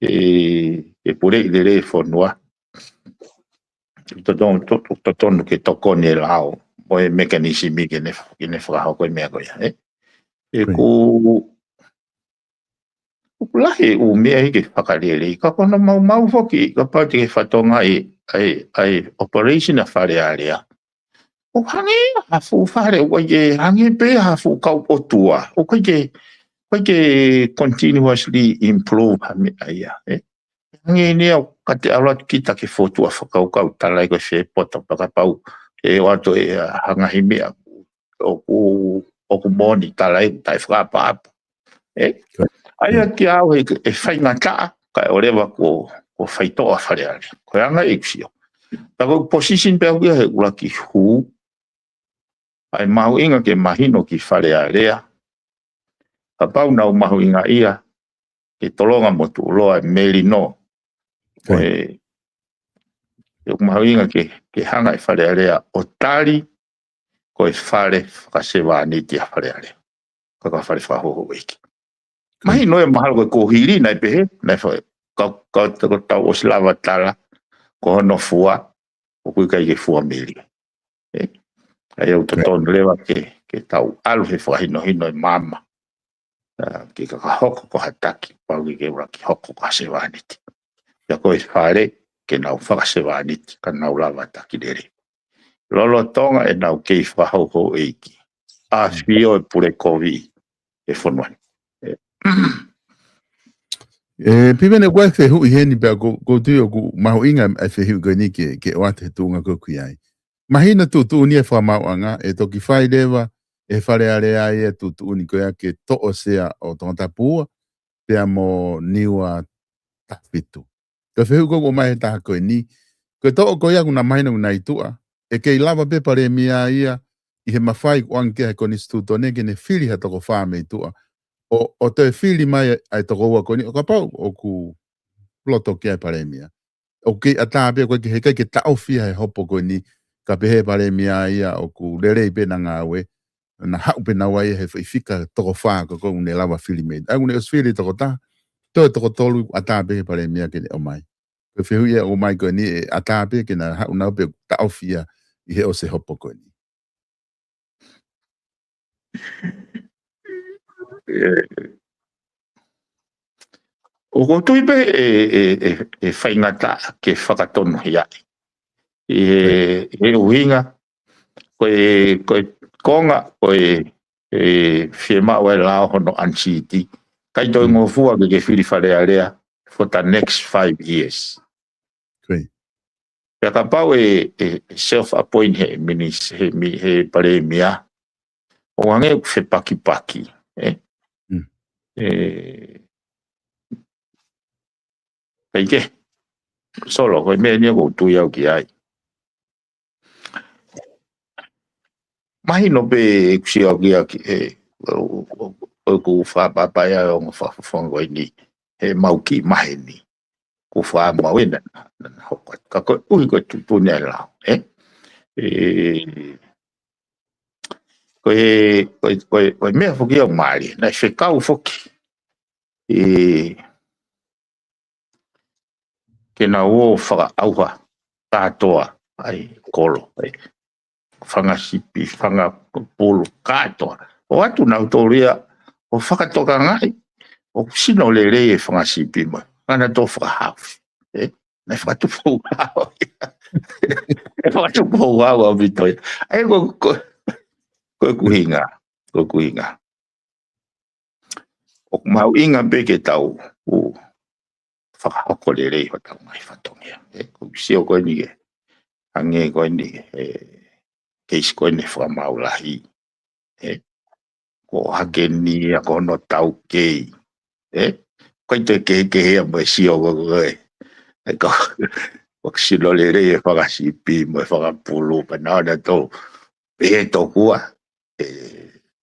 ʻe, ʻe puleʻi lelei e fonua. Totonu, to-, totonu ke tokoni e lao mo e mechanism ke ne, ke ne fakahoko e meʻa ko ia, ē. ʻE Right. ʻOku, ʻoku lahi e ʻū meʻa ia ke fakalelei. Ka ko hono maumau foki, kapau te ke fatongia e, ʻa e, ʻa e operation ʻa e Fale Alea, ʻoku hangē ha fuʻu fale, ʻoku ʻikai ke hangē pē ha fuʻu kau ʻotua. ʻOku ʻikai ke, ʻoku ʻikai ke continuously improve ha meʻa ia, ē. Hangē eni ia ʻoku ʻikai te u ʻalu atu kita ke fokotuʻu ha fakakaukau talaʻi ko e fē poto pea kapau ʻe ʻoatu ʻe ha ngaahi meʻa ʻoku, ʻoku moʻoni talaʻi ʻoku taʻefakaʻapaʻapa. Ē? Right. ʻA ia kiate au he, he faingataʻa, kae ʻoua leva kuo, kuo faitoʻo ʻa e Fale Alea. Ko e anga ʻeku sio. Ka ko e position pē au ia he ʻuluaki hū, ʻa e mahuʻinga ke mahino ki Fale Alea. Kapau naʻa nau mahuʻingaʻia, ke tolonga mo tuʻuloa e melino. Ko Right. e, ʻoku mahuʻinga ke, ke hanga e Fale Alea ʻo tali, ko e fale fakasevāniti ʻa e Fale Alea. Ka ko e fale fakahouhouʻeiki. Mahino ē mahalo ko e kuohili naʻe pehē, naʻe fa-, ka, ka, ka tau ʻosi lava tala, ko hono fua, ʻoku ʻikai ke fua meli. Ē, ʻa ia ʻoku totonu leva ke, ke tau ʻalu he fakahinohino e maama. ʻA, ke kakahoko ko ha taki, pau ke ke ʻuluaki hoko ko ha sevāniti. Pea ko e fale, ke nau fakasevāniti, ka nau lava taki lelei. Lolotonga ʻenau kei fakahouhouʻeiki. ʻAfio e pule kovi e fonua ni. Ē. ʻE, Piveni, ko e fehuʻi heni pea ko, ko e tui ʻoku mahuʻinga e fehuʻi ko eni ke, ke ʻoatu he tuʻunga ko ē ʻoku ʻi ai. Mahino tuʻutuʻuni e fakamaauʻanga, ʻe toki fai leva, ʻe Fale Alea e tuʻutuʻuni ko ia ke toʻo sea ʻo Tongatapu ua, pea mo Niua taha fitu. Ko e fehuʻi ko ē ʻoku ʻomai he taha ko eni, ko e toʻo ko ia ʻoku na mahino ʻoku na ʻi tuʻa, ʻe kei lava pē Palēmia ia, ʻi he mafai ʻoku ʻoange ki ai he Konisitūtone ke ne fili ha toko fā mei tuʻa. ʻO, ʻo toe fili mai ʻa e toko ua ko eni, ʻo kapau ʻoku loto ki ai Palēmia. ʻOku kei ʻatā pē ko e ke heʻikai ke taʻofi ia he hopo ko eni, ka pehē Palēmia ia ʻoku lelei pē ʻena ngāue, na haʻu pē naua ia he foʻi fika toko fā ko ē ʻoku ne lava fili mei. ʻA ia ʻoku ne ʻosi fili toko taha, toe toko tolu ʻatā pē he Palēmia ke ne ʻomai. Ko e fehuʻi ia ʻoku ʻomai ko eni ʻe ʻatā pē ke na haʻu naua pē taʻofi ia ʻi he ʻosi e hopo ko eni. ʻE, ʻoku ou tui pē ʻe, ʻe, ʻe, ʻe faingataʻa ke fakatonuhiaʻi. ʻi he, ʻi he ʻuhinga, ko e, ko e konga, ko e, ʻe fiemaʻu e lao hono unseat. ʻIkai toe ngofua ke ke fili Fale Alea for the next five years. Pea kapau ʻe, ʻe, ʻe self-appoint he minis-, he mi-, he palēmia, ʻoku hangē ʻoku fepakipaki, ē? ʻE, ʻikai ke. Solo, ko e meʻa eni ʻoku ou tui au ki ai. Mahino pē ʻeku sio au ki ai, ʻe, ʻo, ʻo, ʻoku fakapapaʻi ʻa e ongo fakafofonga ko eni, he mau kiʻi maheni. Ko fā mau ena, na, na, na, hoko atu. Ka ko e ʻuhi ko e tuʻutuʻuni e lao, ē? ʻE, ko e, ko e, ko e, ko e meʻa foki ʻoku mālie, naʻe fekau foki. ʻE, ke nau ō fakaʻauha kātoa ʻa e kolo, ʻa e fanga sipi, fanga pulu kātoa. ʻO ʻoatu nautolu ia ʻo fakatokangaʻi ʻoku sino lelei e fanga sipi mo e ngaahi tō fakahaofi. Ē? Naʻe fakatupu hau. ʻE fakatupu hau ʻaupito ia. ʻA ia ko, ko, ko ʻeku ʻuhinga, ko ʻeku ʻuhinga. ʻOku mahuʻinga pē ke tau ō fakahoko lelei hotau ngaahi fatongia. ʻE, ko e sio ko eni ke, hangē ko eni, ʻe, keisi ko eni fakamaau lahi. ʻE, ko hake ni ia ko hono taukei. ʻE, ko e toe kehekehe ia mo e sio ko ē. ʻE, ko, ko e sino lelei e fanga sipi mo e fanga pulu pea nau ō nautolu. Pehē tokua, ʻe,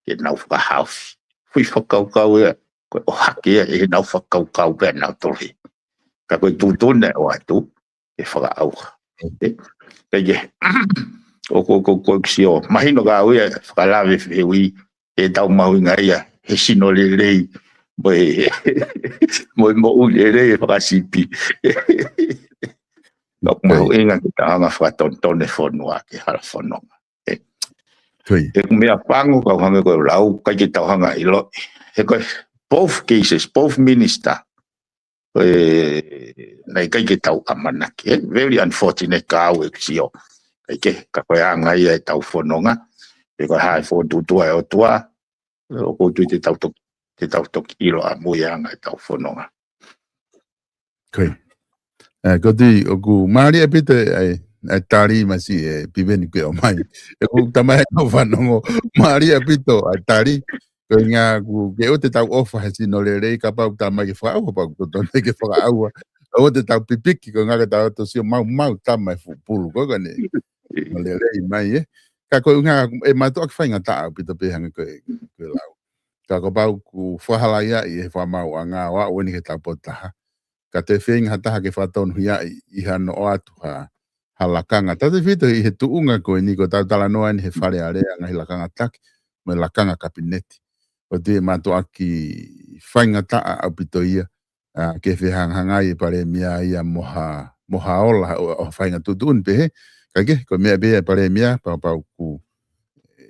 ke nau fakahaofi. Fui fakakaukau ia, ko e ʻohake ia, ʻe nau fakakaukau pē nautolu. Ka ko e tuʻutuʻuni ʻoku ʻoatu, ʻe fakaʻauha. ʻE, ʻikai ke, ʻoku, ʻoku, ʻoku, ʻoku sio, mahino ka ʻoku ʻi ai e fakalave fehuʻi, ʻe tau mahuʻinga ia, he sino lelei, mo e, mo e moʻui lelei e fanga sipi. Ka ʻoku mahuʻinga ke tau hanga fakatonutonu e fonua ke hala fononga. ʻE, ʻeku meʻapango kau hangē ko e lau, ʻikai ke tau hanga ʻiloʻi. He ko e both cases, both minister. ʻE, naʻe ʻikai ke tau ʻamanaki. ʻE, very unfortunate ka ʻoku ou sio. ʻIkai ke, ka ko e anga ia ʻetau fononga. He ko e hā e fokotuʻutuʻu ʻa e ʻOtua. ʻOku ou tui te tau toki, te tau toki ʻilo ʻamui e anga ʻetau fononga. Ko ia. ʻE, ko e tui, ʻoku mālie ʻaupito ʻa e, ʻa e tali masi ʻe Piveni ke ʻomai. ʻOku tamaiki ʻo fanongo, mālie ʻaupito ʻa e tali. Ko e ʻuhinga ʻoku ke ʻoua te tau ʻofa he sino lelei kapau tamaiki fakaʻauha, kapau ʻoku totonu ke fakaʻauha. ʻOua te tau pipiki, ko e ʻuhinga ke tau ō ʻo sio maumau tamaiki fuʻu pulu ko ē ʻoku ne. Sino lelei mai, ē. Ka ko e ʻuhinga, ʻe mātuʻaki faingataʻa ʻaupito pē hangē ko e, ko e lau. Ka kapau ʻoku fakahalaia ʻi he fakamaauʻanga ʻo aʻu eni ki he taupotu taha. Ka te feinga ha taha ke fakatonuhiaʻi ʻi hano ʻoatu ha, ha lakanga. Tautefito ʻi he tuʻunga ko eni ko ʻetau talanoa eni he Fale Alea, ngaahi lakanga taki, mo e lakanga kapineti. ʻOku ou tui ʻe mātuʻaki faingataʻa ʻaupito ia, ʻa, ke fehangahangai e palēmia ia mo ha, mo ha ola, ʻo, ʻo ha faʻahinga tuʻutuʻuni pehē. Ka ke, ko e meʻa pē ia e palēmia, pau, pau ʻoku, ʻe,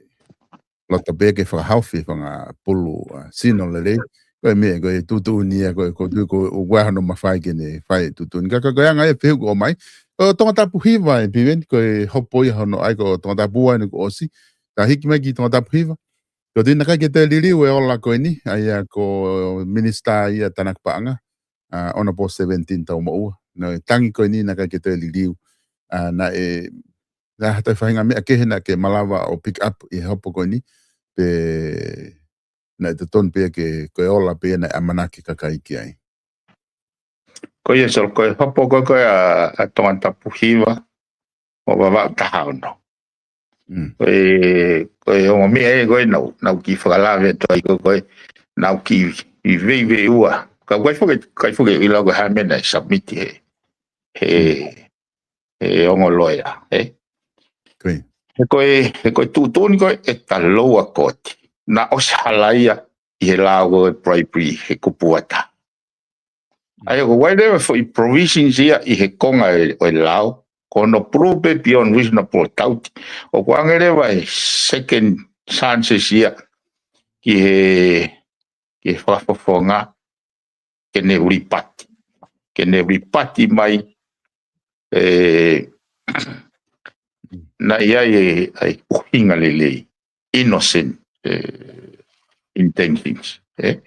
loto pē ke fakahaofi e fanga pulu, ʻa, sino lelei. Ko e meʻa, ko e tuʻutuʻuni ia, ko e, ko e, ko e, ʻoku ʻi ai hono mafai ke ne fai e tuʻutuʻuni. Ka, ka, ko e anga ia e fehuʻi ʻoku ʻomai. Ko Tongatapu Hiva ʻe Piveni, ko e hopo ia hono ʻai, ko Tongatapu ua eni kuo ʻosi. Ka hiki mai ki Tongatapu Hiva. Ko e tui naʻe ʻikai ke toe liliu e ola ko eni, ʻa ia ko Minisitā ia Tanaki Paʻanga, ʻa, ʻo e pō seventeen taʻu moʻua. Naʻe tangi ko eni naʻe ʻikai ke toe liliu. ʻA, naʻe, naʻe ha toe faʻahinga meʻa kehe naʻa ke malava ʻo pick up ʻi he hopo ko eni, pe naʻe totonu pē ke, ko e ola pē naʻe ʻamanaki kakai ki ai. Ko ia, Solo, ko e hopo ko ē ʻa, ʻa Tongatapu Hiva, ʻo Vavaʻu taha ono. Mm. Ko e, ko e ongo meʻa ē ko ē naʻu, naʻu kiʻi fakalave atu ai ko ē, ko ē naʻu kiʻi veiveiua. Ka ʻoku ʻikai foki, ʻikai foki ʻilo ko e hā e meʻa naʻe submit he, he, he ongo loea, ē? Ko ia. He ko e, he ko e tuʻutuʻuni ko ē ʻa e lower court. Naʻe ʻosi halaia ʻi he lao ko e bribery he kupu ua taha. ʻA ia ko e ʻai leva foʻi provisions ia ʻi he konga ʻo e, ʻo e lao, ko hono prove pē beyond reasonable doubt. ʻOku ʻoange leva e second chances ia ki he, ki he fakafofonga, ke ne rebut. Ke ne rebut mai, ʻe, naʻe ʻi ai e, ʻa e ʻuhinga lelei, innocent, eh, intentions, eh?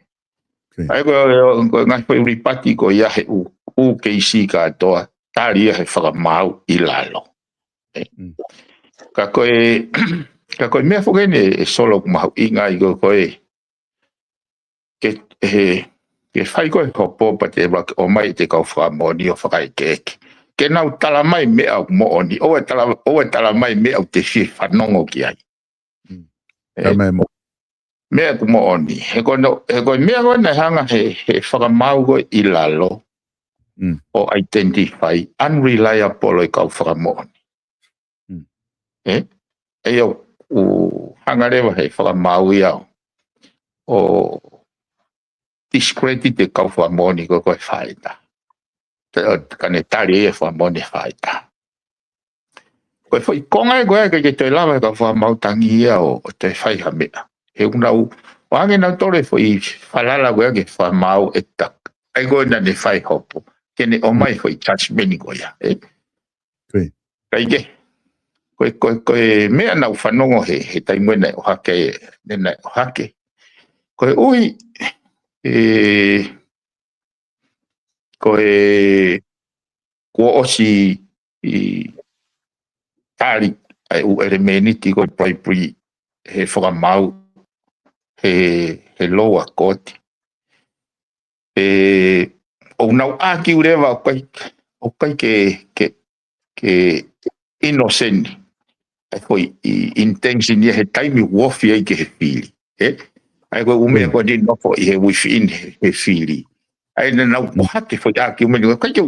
Ē? Ko e, ko e ngaahi foʻi ripati ko ia he ʻū, ʻū keisi kātoa, tali ia he fakamaau ʻi lalo. Ē? Ka ko e, ka ko e meʻa foki eni ʻe Solo ʻoku mahuʻinga ai ko, ko e, ke, he, ke fai ko e hopo pea te ʻomai ʻe he kau fakamoʻoni ʻo fakaʻekeʻeke. Ke nau tala mai meʻa ʻoku moʻoni, ʻoua ʻe tala, ʻoua ʻe tala mai meʻa ʻoku te fie fanongo ki ai. Ē? Meʻa ʻoku moʻoni. He ko no, he ko e meʻa ko ē naʻe hanga he, he fakamaau ko ē ʻi lalo ʻo identify unreliable ʻa e kau fakamoʻoni. Ē? ʻA ia ʻoku hanga leva he fakamaau ia ʻo discredit e kau fakamoʻoni ko, ko e faʻahitaha. Ka ne tali e fakamoʻoni faʻahitaha. Ko e foʻi konga ē ko ē ʻikai ke toe lava e kau fakamaau tangi ia ʻo, ʻo toe fai ha meʻa. He ʻoku nau, ʻoange nautolu e foʻi falala ko ē ke fakamaau e tak. ʻA ia ko ē naʻa ne fai hopo. Ke ne ʻomai foʻi judgment ko ia. Ē? Kae kehe. Ko e, ko e, ko e meʻa naʻa ku fanongo he, he taimi naʻe ʻohake, naʻe ʻohake. Ko e ʻuhi, ē, ko e kuo ʻosi ʻi tali ʻa e ʻū ʻelemēniti ko e bribery he fakamaau he, he lower court. Ē, ʻoku nau argue leva ʻoku ʻikai, ʻoku ʻikai ke, ke, ke innocent ʻa e foʻi intention ia he taimi ʻoku ofi ai ki he fili. Ē? ʻA ia ko e ʻū meʻa ko eni nofo ʻi he within he, he fili. ʻA ia naʻa nau ʻohake foʻi argument ko ē, ʻikai ke,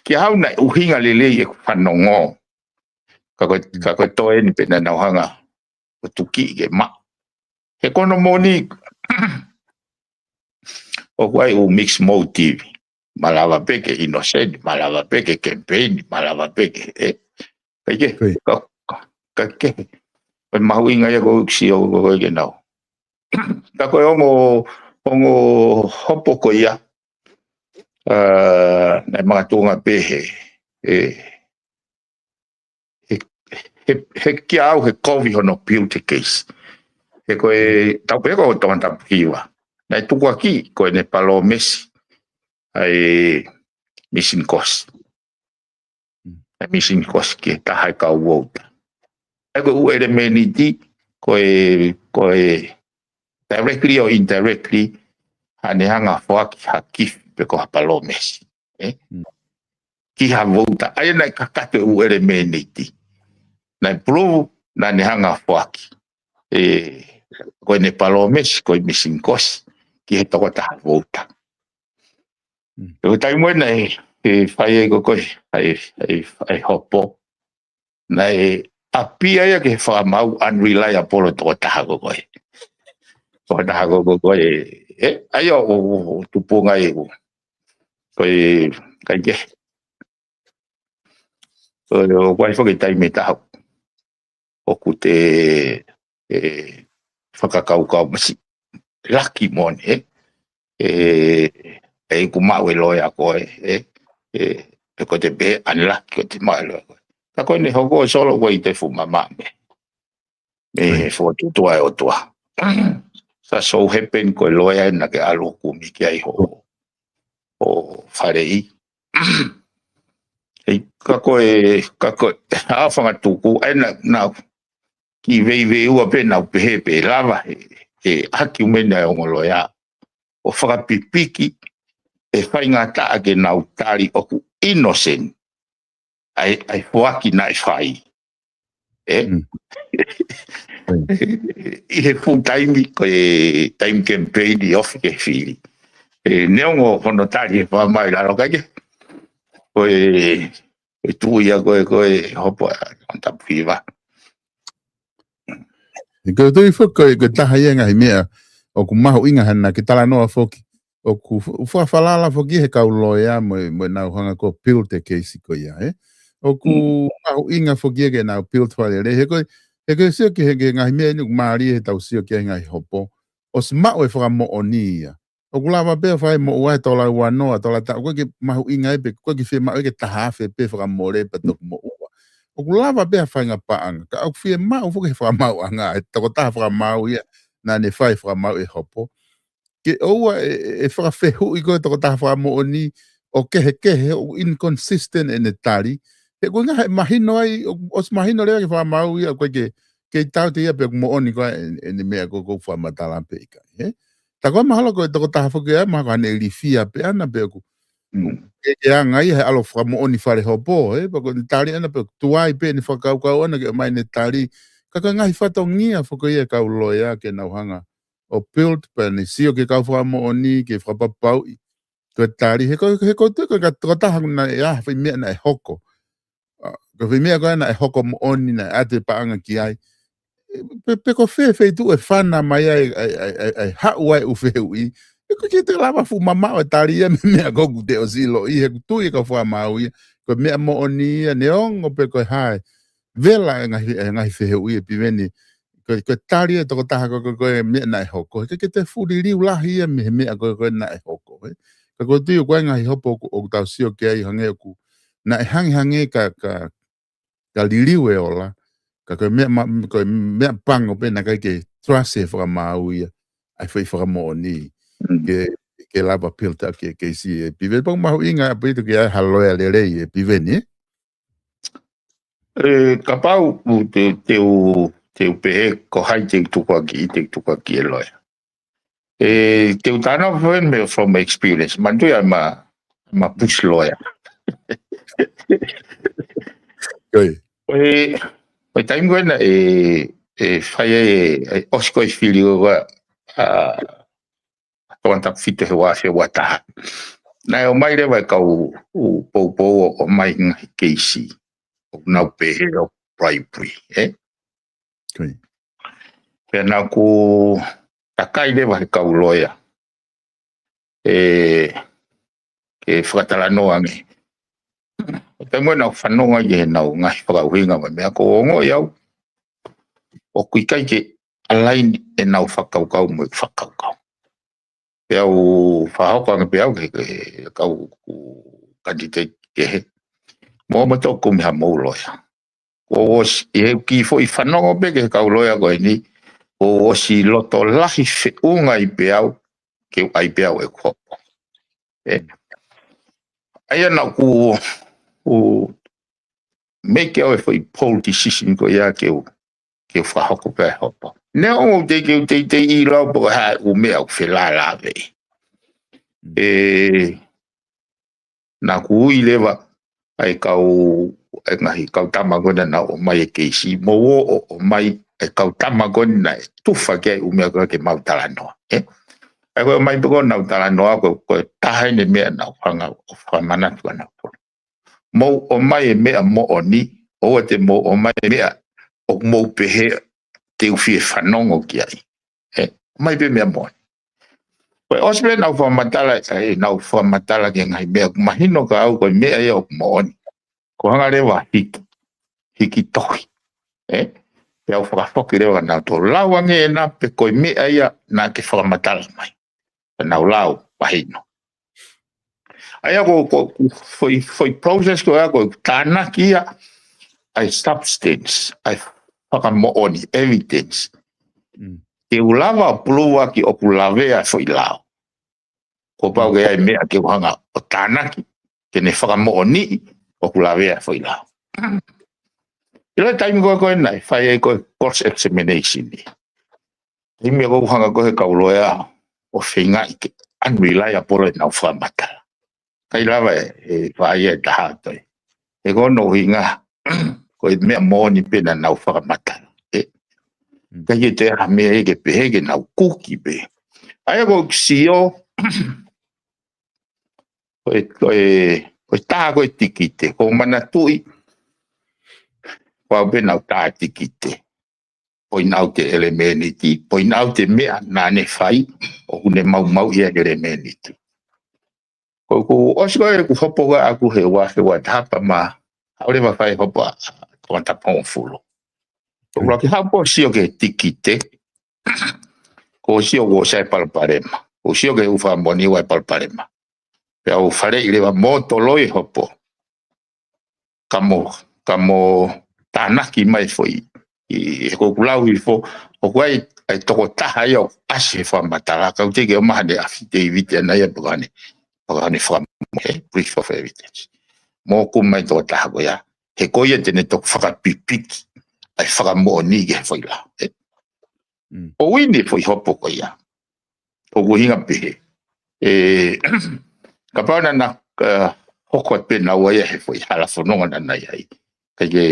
ke hau naʻe ʻuhinga lelei ʻeku fanongo. Ka ko e, ka ko e toe eni pē naʻa nau hanga ʻo tuki ke maʻu. He ko hono moʻoni, ʻoku ʻi ai e ʻū mixed motive. Malava pē ke innocent, malava pē ke campaign, malava pē ke, ē. Kae kehe, ka, ka, kae kehe. Ko e mahuʻinga ia ko ʻeku sio ko ē ke nau. Ka ko e ongo, ongo hopo ko ia, ā, naʻe makatuʻunga pē he, he, he, he, he kia au he kovi hono build e case. He ko e tau pē ko Tongatapu Hiva. Naʻe tukuakiʻi ko ʻene palōmesi ʻa e mīsini kosi. ʻA e mīsini kosi ki he taha e kau vouta. ʻA ia ko e ʻū ʻelemēniti, ko e, ko e directly or indirectly, haʻane hanga foaki ha gift pe ko ha palōmesi. Ē? Ki ha vouta. ʻA ia naʻe kakato e ʻū ʻelemēniti. Naʻe prove, naʻa ne hanga foaki. Ē, ko ʻene palōmesi, ko e mīsini kosi, ki he tokotaha vouta. Ko e taimi naʻe, ē, fai ai ko ē, ʻa e, ʻa e, ʻa e hopo. Naʻe ʻapi ai ke fakamaau unreliable tokotaha ko ē. Tokotaha ko ē, ē, ʻa ia ʻoku, ʻoku tupunga ʻi he, ko e, kae kehe. Ko e, ʻoku ʻi ai foki e taimi ʻe taha ʻoku te, ē, fakakaukau masiʻi laki moʻoni, ē? Ē, ʻoku maʻu e loea ko ē, ē? Ē, pe ko e te pehē unlucky ko e te maʻu e loea ko ē. Ka ko ʻene hoko ʻe Solo ʻoku ʻikai te fuʻu mamaʻo mei he fokotuʻutuʻu ʻa e ʻOtua. Sa so happen ko e loea naʻa ke ʻalu ʻo kumi ki ai ho, ho faleʻi. ʻEi, ka ko e, ka ko e, ʻa fanga tuku, ʻa e naʻa, naʻa ki veiveiua pē naʻa ku pehē pē lava he, he argument ʻa e ongo loea. ʻO fakapipiki, ʻe faingataʻa ke nau tali ʻoku innocent. ʻA e, ʻa e foaki naʻe fai. Ē? ʻI he full time, ko e time campaign ʻi ofi ke fili. Ē, neongo hono tali he fakamaau ʻi lalo kae kehe. Ko e, ko e tuʻu ia ko e, ko e hopo ʻa Tongatapu Hiva. Ko e tui foki ko e, ko e taha ia ngaahi meʻa, ʻoku mahuʻinga hena ke talanoa foki. ʻOku fa-, fakafalala foki he kau loea mo e, mo ʻenau hanga ko ē build e case ko ia, ē? ʻOku mahuʻinga foki ia ke nau build fakalelei. He ko e, he ko e sio ki he, ki he ngaahi meʻa eni ʻoku mālie he tau sio ki he ngaahi hopo. ʻOsi maʻu e fakamoʻoni ia. ʻOku lava pē ʻo fai moʻua he tola uanoa, tola taha, ʻoku ʻikai ke mahuʻinga ai pē, ʻoku ʻikai ke fiemaʻu ke taha afe pē fakamole pea toki moʻua. ʻoku lava pē ʻa e fainga paʻanga. Ka ʻoku fiemaʻu foki he fakamaauʻanga, he tokotaha fakamaau ia, naʻa ne fai fakamaau e hopo. Ke ʻoua ʻe, ʻe, ʻe fakafehuʻi ko e tokotaha fakamoʻoni ʻo kehekehe, ʻoku inconsistent ʻene tali. He ko e ʻuhinga he mahino ai, ʻo, ʻosi mahino leva ke fakamaau ia, ko e ke, ke tau te ia pe ʻoku moʻoni ko e, ʻene meʻa ko, ko fakamatala pe ʻikai, he? Ta ko e mahalo ko e tokotaha foki ia, mahalo ko ʻene ilifia pe ʻana pe ʻoku. Mm. Ke, ke anga ia he ʻalu fakamoʻoni fale hopo, he? Pe ko e tali ʻana pe ʻoku tuai pe ʻene fakakaukau ʻana ke ʻomai ʻene tali. Ka ko e ngaahi fatongia foki ia kau loea ke nau hanga ʻo build pe ne sio ke kau fakamoʻoni, ke fakapapauʻi. Ko e tali, he ko, he ko, ko, ko, ko taha naʻe ʻi ai ha foʻi meʻa naʻe hoko. ʻA, ko e foʻi meʻa ko ē naʻe hoko moʻoni naʻe ʻoatu e paʻanga ki ai. Pe, pe ko fē feituʻu ʻe fana mai ai, ai, ai, ai, ai haʻu ai ʻū fehuʻi. He ko e ke te lava fuʻu mamaʻo e tali ia mei he meʻa ko ē ʻoku te ʻosi ʻiloʻi, he ʻoku tui e kau fakamaau ia. Ko e meʻa moʻoni ia neongo pe ko e hā e vela e ngaahi, e ngaahi fehuʻi ʻe Piveni. Ko, ko e tali e tokotaha ko, ko, ko e meʻa naʻe hoko. He ke, ke te fuʻu liliu lahi ia mei he meʻa ko, ko e naʻe hoko, he. Ka ko e tui ʻoku ʻi ai e ngaahi hopo ʻoku, ʻoku tau sio ki ai hangē ʻoku naʻe hangehangē ka, ka, ka liliu e ola. Ka ko e meʻa ma-, ko e meʻa pango pe naʻe ʻikai ke trust e fakamaau ia. ʻA e foʻi fakamoʻoni. Mm. Ke, ke lava build up ke, ke si e Piveni. Pau mahuʻinga ʻaupito ke ʻi ai ha loea lelei ʻe Piveni, he? E, kapau, u te, te u, te u pehē, ko hai te u tukuakiʻi, te u tukuakiʻi e loea. E, te u talanoa foki mei he from experience. Manatuʻi ʻa e ma, ma push loea. Ko e. E, e taimi ko ē naʻe, e, fai e, e, ʻosi ko e fili ko ē, a, Tokoni Tapu Fitu he ua afe ua taha. Naʻe ʻomai leva e kau ʻū poupou ʻo ʻomai ngaahi keisi. ʻO nau pehē ʻoku bribery, e? Ko e. Pea naʻa ku takai leva he kau loea. E, ke fakatalanoa ange. ʻO taimi naʻa ku fanongo ai he nau ngaahi fakaʻuhinga mo e meʻa ko ē ʻoku ongoʻi au. ʻOku ʻikai ke align ʻenau fakakaukau mo e fakakaukau. Pea u fakahoko ange pē au ke, ke kau ʻū kanititeiti kehe. Mo ma tō kumi ha mou loea. Ko ʻosi, ʻi he kiʻi foʻi fanongo pē ki he kau loea ko eni, ko ʻosi loto lahi feʻunga ai pē au, ke u ʻai pē au ʻeku hopo. E. ʻA ia naʻa ku, u, make au e foʻi bold decision ko ia ke u, ke u fakahoko pē e hopo. Neongo te ke u teitei ʻilo pe ko e hā e ʻū meʻa ʻoku felālāveʻi. Mm. E, naʻa ku ui leva ʻa e kau, ʻa e ngaahi kau tama ko ena naʻa nau ʻomai e keisi, mo ō ʻo ʻomai e kau tama ko ena naʻe tufa ki ai e ʻū meʻa ko ē ke mau talanoa, e? ʻA ia ko e ʻomai pē ko ē ʻenau talanoa, ko, ko e taha eni e meʻa naʻa ku hanga ʻo fakamanatu kia nautolu. Mou ʻomai e meʻa moʻoni, ʻoua te mou ʻomai e meʻa ʻoku mou pehē te u fie fanongo ki ai. E, ʻomai pē meʻa moʻoni. Ko e ʻosi pē ʻenau fakamatala, e, ʻenau fakamatala ki he ngaahi meʻa ʻoku mahino kia au ko e meʻa ia ʻoku moʻoni. Ko e hanga leva hiki, hiki tohi. E? Pea u fakafoki leva kia nautolu, lau ange ena pe ko e meʻa ia naʻa ke fakamatala mai. Pea nau lau, mahino. ʻA ia ko, ko, ko e foʻi, foʻi process ko ia ko e tānaki ia ʻa e substance, ʻa e fakamoʻoni, evidence. Mm. Ke u lava ʻo puluaki ʻoku lavea e foʻi lao. Kuo pau ke ʻi ai e meʻa ke u hanga ʻo tānaki, ke ne fakamoʻoniʻi ʻoku lavea e foʻi lao. ʻI he taimi ko ē ko ē naʻe fai ai ko e cross examination ni. Taimi ko ē ʻoku hanga ko ē he kau loea ʻo feingaʻi ke unreliable ʻenau fakamatala. ʻIkai lava e, e fai e taha toe. He ko hono ʻuhinga, ko e meʻa moʻoni pē naʻa nau fakamatala. E. Mm. ʻIkai ke toe ʻi ai ha meʻa ia ke pehē ke nau kuki pē. ʻA ia ko e sio, ko e, ko e, ko e tā ko e tikite, ko e manatuʻi, ko au pē naʻa ku tā tikite. Point out e ʻelemēniti, point out e meʻa naʻa ne fai, ʻoku ne maumauʻi e ʻelemēniti. Ko, ko ʻosi ko ē ʻeku hopo ko ē ʻaʻaku he ua afe ua taha pea ma haʻu leva ʻo fai hopo ʻa, ʻa Tokoni Tapu Hongofulu. Ko ʻeku ʻuluaki haʻu pē ʻo sio ki he tikite, ko e sio ko e sai palopalema. Ko e sio ki he ʻū fakamoʻoni ʻoku ʻi ai e palopalema. Pea u faleʻi leva mo toloi e hopo. Ka mo, ka mo tānaki mai foʻi, ʻi he ko ʻeku lau hifo, ʻoku ʻi ai ʻa e tokotaha ia ʻoku ʻasi he fakamatala, ka ʻoku teʻeki ke ʻomai haʻane affidavit ʻana ia pe ko haʻane, pe ko haʻane fakamoʻoni, he proof of evidence. Mou kumi mai tokotaha ko ia, he ko ia te ne toki fakapipiki ʻa e fakamoʻoni ki he foʻi lao. ʻE, ʻoku ʻi ai foʻi hopo ko ia. ʻOku ʻuhinga pehē. ʻE, kapau naʻa na, uh, hoko atu pē naua ia he foʻi hala fononga naʻa na ʻi ai. ʻIkai ke,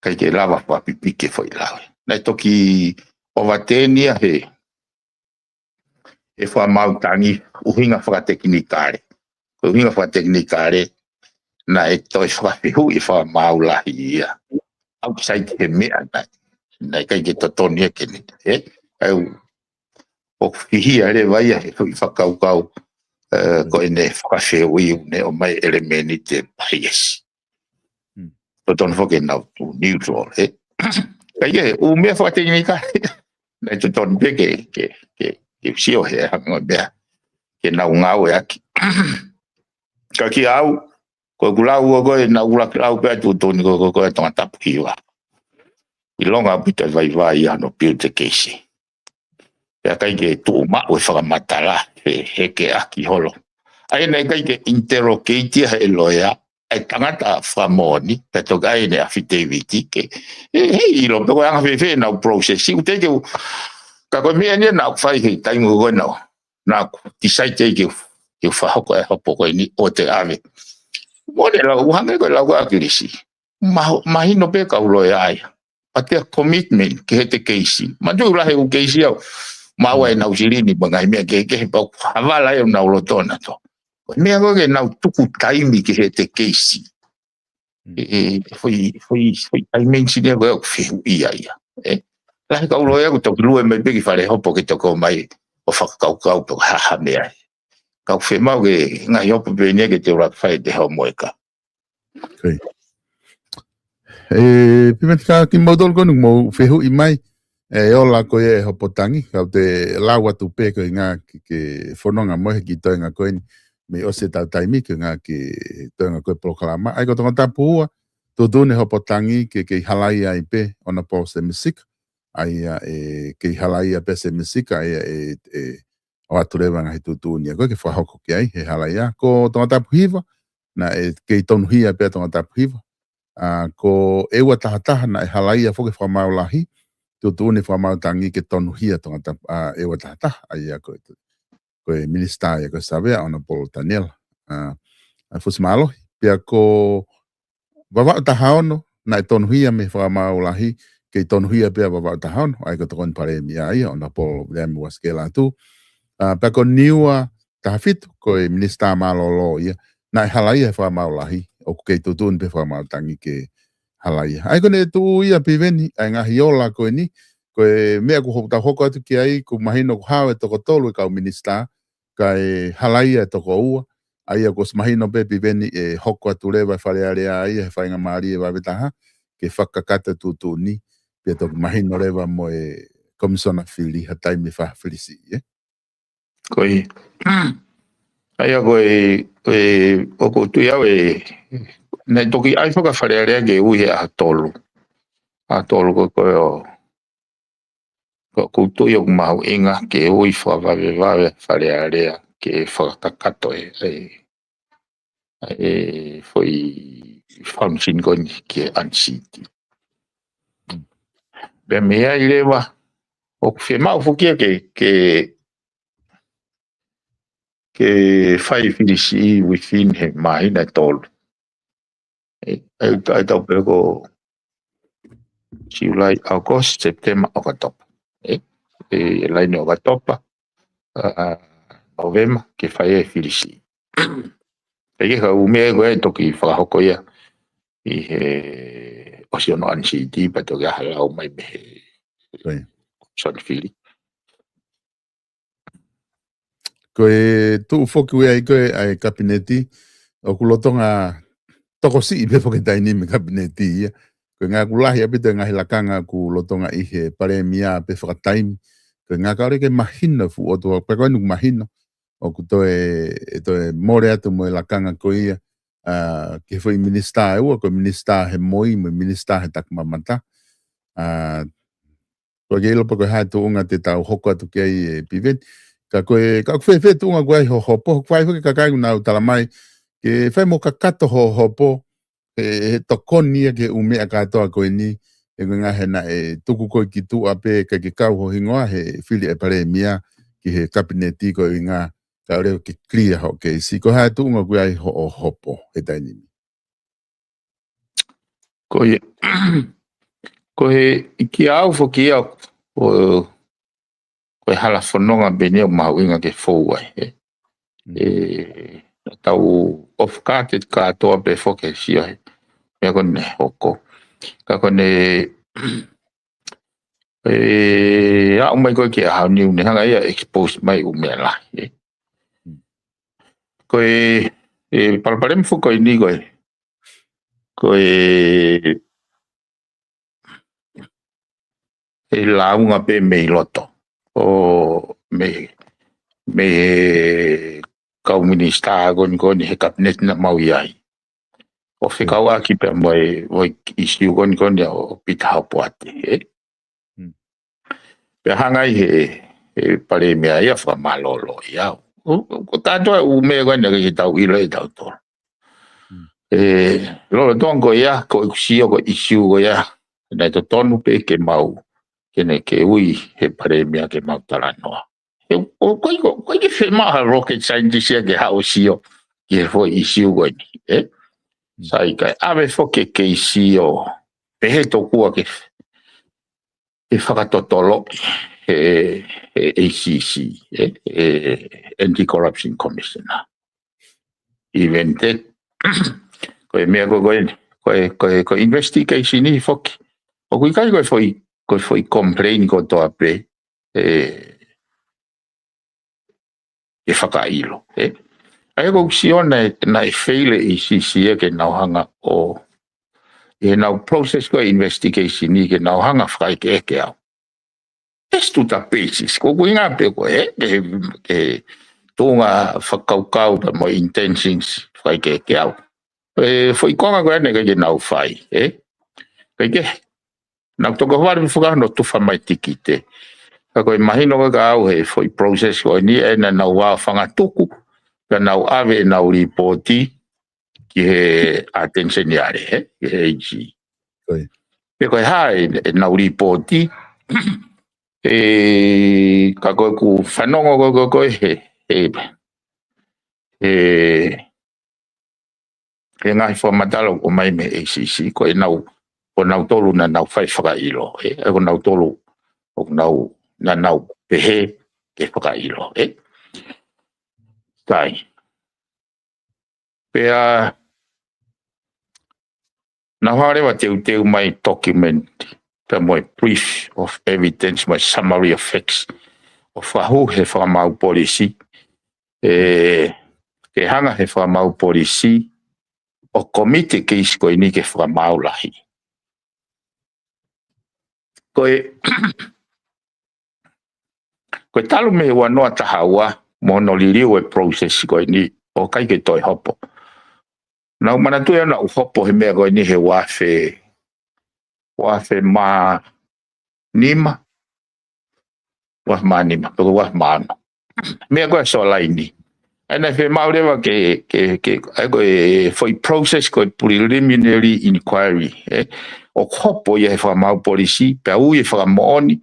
ʻikai ke lava fakapipiki e foʻi lao. Naʻe toki ʻovateni ia he, he fakamaau tangi ʻuhinga fakatekinikale. Ko e ʻuhinga fakatekinikale, naʻe toe fakafehuʻi e fakamaau lahi ia. ʻOku sai he meʻa naʻe, naʻe ʻikai ke totonu ia ke ne. ʻE, ʻa ia ʻoku fihia leva ia he foʻi fakakaukau, ʻe, ko ʻene fakafehuʻi ʻoku ne ʻomai ʻelemēniti ʻe bias. Totonu foki ke nau tuʻu neutral, ʻe. Ka ʻi he ʻū meʻa fakatekinikale, naʻe totonu pē ke, ke, ke, ke sio he hanga meʻa ke nau ngāueʻaki. Ka kiate au, ko ʻeku lau ko ē, naʻa ku lau pē ʻa e tuʻutuʻuni ko ē, ko ē, ko ē Tongatapu Hiva. ʻIlonga ʻaupito e vaivai ʻa hono build e keisi. Pea ʻikai ke tuʻu maʻu e fakamatala, he, he ke ʻaki holo. ʻA ia naʻe ʻikai ke interrogate ia he loea, ʻa e tangata fakamoʻoni, pea toki ʻi ai ʻene affidavit ke, he, he ʻilo pe ko e anga fēfē ʻenau process, ʻoku teʻeki ke u, ka ko e meʻa ni naʻa ku fai he taimi ko ē naʻa, naʻa ku decide ke, ke u fakahoko e hopo ko eni ʻo te ʻave. Mo ne lau, ʻoku hangē ko e lau ʻa ʻAkilisi. Ma-, mahino pē kau loea ia. But their commitment ki heʻete keisi. Manatuʻi ʻoku lahi ʻeku keisi au. Maʻu ai ʻenau silini mo e ngaahi meʻa kehekehe pea ʻoku havala ai ʻenau loto na to. Ko e meʻa ko ē ke nau tuku taimi ki heʻete keisi. ʻE, ʻe, foʻi, foʻi, foʻi dimension ia ko ē ʻoku fehuʻia ia. ʻE, lahi kau loea ʻoku toki lue mai pē ki fale hopo ke toki ō mai ʻo fakakaukau pe ko e hā ha meʻa. Ka ʻoku fiemaʻu ke ngaahi hopo pē eni ia ke te ʻuluaki fai ʻete homework. Koia. ʻE, Piveni, kiate kimoutolu ko eni ʻoku mou fehuʻi mai, ʻe, ola ko ia e hopo tangi, kau te lau atu pē ko e ʻuhinga ke, ke fononga mo e he kiʻi toenga ko eni, mei ʻosi ʻetau taimi ko e ʻuhinga ke toenga ko e polokalama. ʻA ia ko Tongatapu Ua, tuʻutuʻuni e hopo tangi ke, ke halaia ai pē, ʻona polo Semisi Sika. ʻA ia ʻe, ke halaia pē Semisi Sika, ʻa ia ʻe, ʻe, ʻoatu leva ngaahi tuʻutuʻuni ia ko ē ke fakahoko ki ai, he halaia. Ko Tongatapu Hiva, naʻe kei tonuhia pē Tongatapu Hiva. ʻA, ko ʻEua Taha Taha naʻe halaia foki e fakamaau lahi, tuʻutuʻuni e fakamaau tangi ke tonuhia Tongatapu, ʻa, ʻEua Taha Taha, ʻa ia ko e, ko e minisitā ia ko e Savea, ʻona polo Taniela, ʻa, ʻa Fusimālohi. Pea ko Vavaʻu Taha Ono, naʻe tonuhia mei he fakamaau lahi, kei tonuhia pē Vavaʻu Taha Ono, ʻa ia ko e tokoni palēmia ia, ʻona polo Viliami Uasikela Atu. ʻA, pea ko Niua Taha Fitu, ko e minisitā mālōlō ia, naʻe halaia he fakamaau lahi, ʻoku kei tuʻutuʻuni pē fakamaau tangi ke halaia. ʻA ia ko ʻene tuʻu ia Piveni, ʻa e ngaahi ola ko eni, ko e meʻa ʻoku hou tau hoko atu ki ai, ʻoku mahino ʻoku hao e toko tolu e kau minisitā, kae halaia e toko ua, ʻa ia kuo ʻosi mahino pē Piveni ʻe hoko atu leva e Fale Alea ia he faingamālie vave taha, ke fakakakato e tuʻutuʻuni, pea toki mahino leva mo e Komisona Fili, ha taimi fakafilisiʻi, ʻe? Koia. ʻA ia ko e, e, ʻoku ou tui au ʻe, naʻe toki ʻai foki ʻa e Fale Alea ke ui he ʻaho tolu. ʻAho tolu ko ē ʻo, ko ʻeku tui ʻoku mahuʻinga ke ui fakavavevave Fale Alea ke fakakakato e, e, e foʻi function ko eni ki he unseat. Pea mei ai leva, ʻoku fiemaʻu foki ia ke, ke, ke fai filisiʻi within he māhina ʻe tolu. ʻE, ʻe, ʻe tau pehē ko Siulai, ʻAokosi, Sepitema, ʻOkatopa. ʻE, ʻe, ʻe laine ʻOkatopa, ʻa, ʻa, Nōvema, ke fai e filisiʻi. ʻE, ke kau meʻa ko ē toki fakahoko ia ʻi he ʻosi hono unseat, pea toki ʻalu mai mei he Komisona Fili. Ko e tuʻu foki ʻoku ʻi ai ko ē ʻa e Kapineti, ʻoku lolotonga tokosiʻi pē foki taimi ni mei he Kapineti ia. Ko e ʻuhinga ʻoku lahi ʻaupito e ngaahi lakanga ʻoku lolotonga ʻi he Palēmia pē fakataimi. Ko e ʻuhinga ka ʻoku ʻikai ke mahino fuʻu ʻotua, pea ko eni ʻoku mahino, ʻoku toe, ʻe toe mole atu mo e lakanga ko ia, ʻa, ki he foʻi minisitā ʻe ua, ko e minisitā he moi, mo e minisitā he takimamata. ʻA, ko e ke ʻilo pe ko e hā e tuʻunga te tau hoko atu ki ai ʻe Piveni. Ka ko e, ka ʻoku fēfē tuʻunga ʻoku ʻi ai hoʻo hopo, ʻoku fai foki e kakai ʻoku nau tala mai, ke fai mo kakato hoʻo hopo, he, he tokoni ia ki he ʻū meʻa kātoa ko eni, he ko e ʻuhinga he naʻe tuku koe ki tuʻa pē ʻikai ke kau ho hingoa he fili ʻe palēmia ki he kapineti ko e ʻuhinga ka ʻoku leva ke clear hoʻo keisi. Ko e hā e tuʻunga ʻoku ʻi ai hoʻo hopo he taimi ni? Ko ia, ko e, kiate au foki ia, ʻo, ko e hala fononga pē eni ʻoku mahuʻinga ke fou ai, ē. Mm. ʻE, tau off-guard kātoa pē foki he sio he meʻa ko eni hoko. Ka ko eni, ʻe, aʻu mai ko ē ki he ʻaho ni ʻoku ne hanga ia ʻo expose mai ʻū meʻa lahi, ē. Mm. Ko e, ʻe, palopalema foki ko eni ko e, ko e, ʻe lāunga pē mei loto. ʻO mei, mei he kau minisitā ko eni ko eni he kapineti naʻa mau ʻi ai. ʻO fekauʻaki pē mo e, mo e ʻīsiu ko eni ko eni ʻo Pita Hopoate, ē? Hmm. Pea hanga ai he, he palēmia ia ʻo fakamālōlō ia. ʻO, ʻo, ko e taha ʻo e ʻū meʻa ko eni ʻoku ʻikai ke tau ʻilo ʻe tautolu. Hmm. ʻE, lolotonga ko ia, ko ʻeku sio ko e ʻīsiu ko ia, naʻe totonu pē ke mau, ke ne ke ui he palēmia ke mau talanoa. He, ʻoku ʻikai ko, ʻoku ʻikai ke fiemaʻu ha rocket scientist ia ke haʻu ʻo sio ki he foʻi ʻīsiu ko eni, ē? Hmm. Sai, kae ʻave foki ke sio, pehē tokua ke, ke fakatotoloʻi he, he A C C, ē? He Anti-Corruption Commissioner. Even that, ko e meʻa ko, ko e, ko e, ko e, ko e investigation ni foki. ʻOku ʻikai ko e foʻi, ko e foʻi complain kotoa pē, ē, ʻe fakaʻilo, ē. ʻA ia ko ʻeku sio naʻe, naʻe fail ʻe he A C C ia ke nau hanga ʻo, ʻi heʻenau process ko e investigation ni ke nau hanga ʻo fakaʻekeʻeke au. As to the basis, ko ʻeku ʻuhinga pē ko e, ke, ke tuʻunga fakakaukau pea mo e intentions fakaʻekeʻeke au. ʻE, foʻi konga ko eni ʻikai ke nau fai, ē? ʻIkai ke, nau toki ʻohovale pē foki hono tufa mai tikite. Ka ko e mahino ko ē kiate au he foʻi process ko eni ē naʻa nau ō ʻo fangatuku, pea nau ʻave ʻenau lipooti ki he attention ia ʻa e, ē? Ki he A G. Ko ia. Pea ko e hā e, ʻenau lipooti, ē, ka ko ʻeku fanongo ko, ko, ko e he, he, he, he ngaahi fakamatala ʻoku ʻomai mei he A C C, ko ʻenau, ko nautolu naʻa nau fai fakaʻilo, ē, ē, ko nautolu, ʻoku nau, naʻa nau pehē ke fakaʻilo, ē. Sai. Pea, nau hanga leva ʻo teuteu mai document, pea mo e brief of evidence, mo e summary of facts, ʻo fakahū he fakamaau polisi, ē, ke hanga he fakamaau polisi ʻo commit e keisi ko eni ki he fakamaau lahi. Ko e, ko e talu mei he ua noa taha ua, mo hono liliu e process ko eni, ʻoku ʻikai ke toe hopo. Naʻa ku manatuʻi au naʻa ku hopo he meʻa ko eni he ua afe, ua afe mā nima, ua afe mā nima, pe ko e ua afe mā ono. Meʻa ko ē ʻa Solaini. ʻA ia naʻe fiemaʻu leva ke, ke, ke, ʻa ia ko e foʻi process ko e preliminary inquiry, ē. ʻOku hopo ia he fakamaau polisi, pea ui e fakamoʻoni,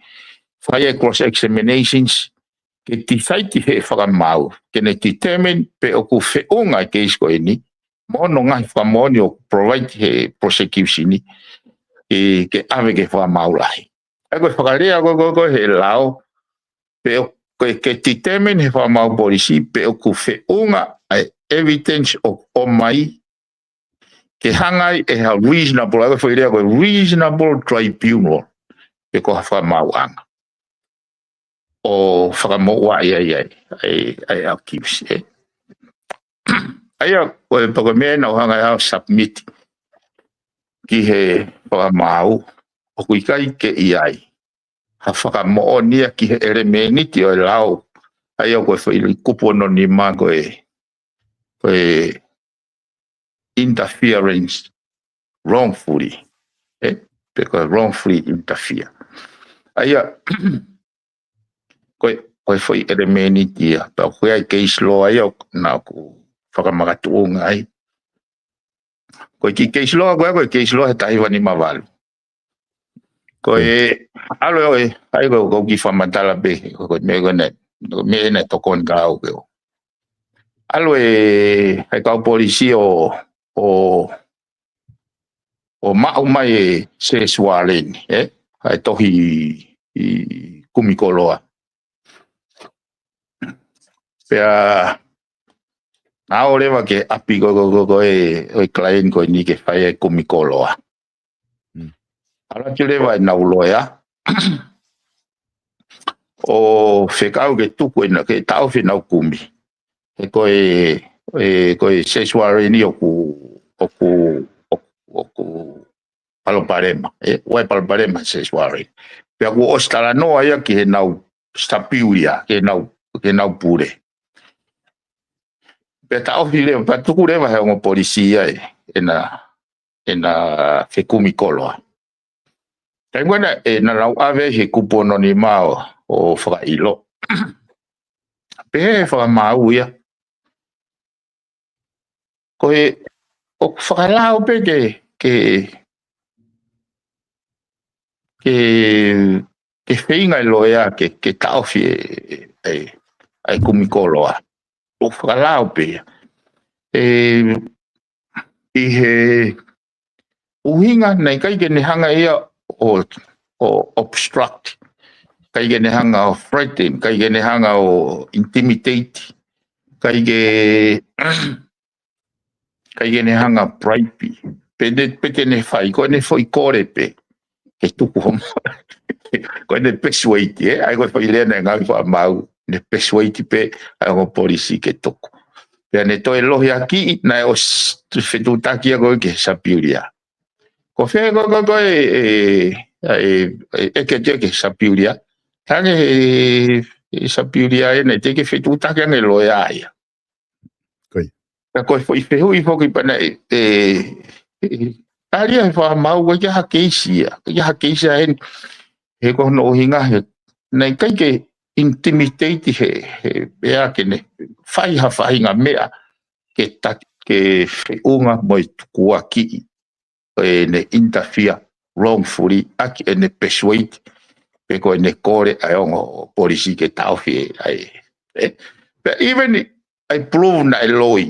fai e cross examinations, ke decide he fakamaau, ke ne determine pe ʻoku feʻunga e keisi ko eni, mo hono ngaahi fakamoʻoni ʻoku provide he prosecution ni, ē, ke ʻave ki he fakamaau lahi. ʻA ia ko e fakalea ko, ko, ko e he lao, pe ʻoku, ke, ke determine he fakamaau polisi, pe ʻoku feʻunga ʻa e evidence ʻoku ʻomai, ke hanga ai ʻe ha reasonable, ʻa ia ko e foʻi lea ko e reasonable tribunal, pe ko ha fakamaauʻanga ʻo fakamoʻua ai, ai, ai, ai, ai, accused, ē. ʻA ia, ko e, pea ko e meʻa naʻa ku hanga ʻo submit ki he fakamaau, ʻoku ʻikai ke ʻi ai ha fakamoʻoni ia ki he ʻelemēniti ʻo e lao. ʻA ia ko e foʻi kupu ono nima ko e, ko e interference wrongfully. ʻE, pe ko e wrongfully interfere. ʻA ia, ko e, ko e foʻi ʻelemēniti ia, pea ko e case law ia ʻoku, naʻa ku fakamakatuʻunga ai. Ko e kiʻi case law, ko e, ko e case law he taha hiva nima valu. Ko e, ʻalu ʻo e, ʻai ko, ko e kiʻi fakamatala pē, ko e meʻa ko ena, ko e meʻa ena tokoni ka au ke o. ʻAlu e, ʻai kau polisi ʻo, ʻo, ʻo maʻu mai e search warrant, ʻe? ʻAi tohi ʻi kumi koloa. Pea, naʻa ō leva ki he ʻapi ko, ko, ko, ko e, ʻo e client ko eni ke fai e kumi koloa. Mm. ʻAlu atu leva ʻenau loea. ʻO fekau ke tuku ena, ke taʻofi ʻenau kumi. He ko e, e, ko e search warrant ʻoku, ʻoku, ʻoku, ʻoku palopalema. ʻE, ʻoku palopalema search warrant. Pea kuo ʻosi talanoa ia ki heʻenau superior, ki heʻenau, ki heʻenau pule. Pea taʻofi leva, pea tuku leva he ongo polisi ia ʻe, ʻena, ʻena fekumi koloa. Taimi ko ena ʻe naʻa nau ʻave he kupu ono nima ʻo, ʻo fakaʻilo. Pehē ʻe he fakamaau ia. Ko e, ʻoku fakalao pē ke, ke, ke, ke feinga e loea ke, ke taʻofi e, e, e kumi koloa. ʻOku fakalao pē ia. ʻE, ʻi he ʻuhinga, naʻe ʻikai ke ne hanga ia ʻo, ʻo obstruct. ʻIkai ke ne hanga ʻo threaten, ʻikai ke ne hanga ʻo intimidate, ʻikai ke, ʻikai ke ne hanga bribe. Pe te, pe te ne fai, ko ʻene foʻi kole pē ke tuku homa. Ko ʻene persuade, ʻe? ʻAi ko e foʻi lea naʻe ngāueʻi ʻe he fakamaau, ne persuade pē ʻa e ongo polisi ke tuku. Pea ne toe lohiakiʻi, naʻe ʻosi fetuʻutaki ia ko ē ki he superior. Ko fē ko, ko, ko e, e, e, e, ʻeke atu ki he superior. Hangē he, he superior ʻe naʻe teʻeki fetuʻutaki ange loea ia. Ko ia. Ka ko e foʻi fehuʻi foki pea naʻe, e, e, tali ʻe he fakamaau ʻoku ʻikai ha keisi ia. ʻIkai ha keisi ia heni. He ko hono ʻuhinga he, naʻe ʻikai ke intimidate he, he, pea ke ne fai ha faʻahinga meʻa ke ta-, ke feʻunga mo e tukuakiʻi ʻo ʻene interfere wrongfully ʻaki ʻene persuade, pe ko ʻene kole ʻa e ongo polisi ke taʻofi e, ʻa e, ʻe? But even ʻa e prove naʻe loi.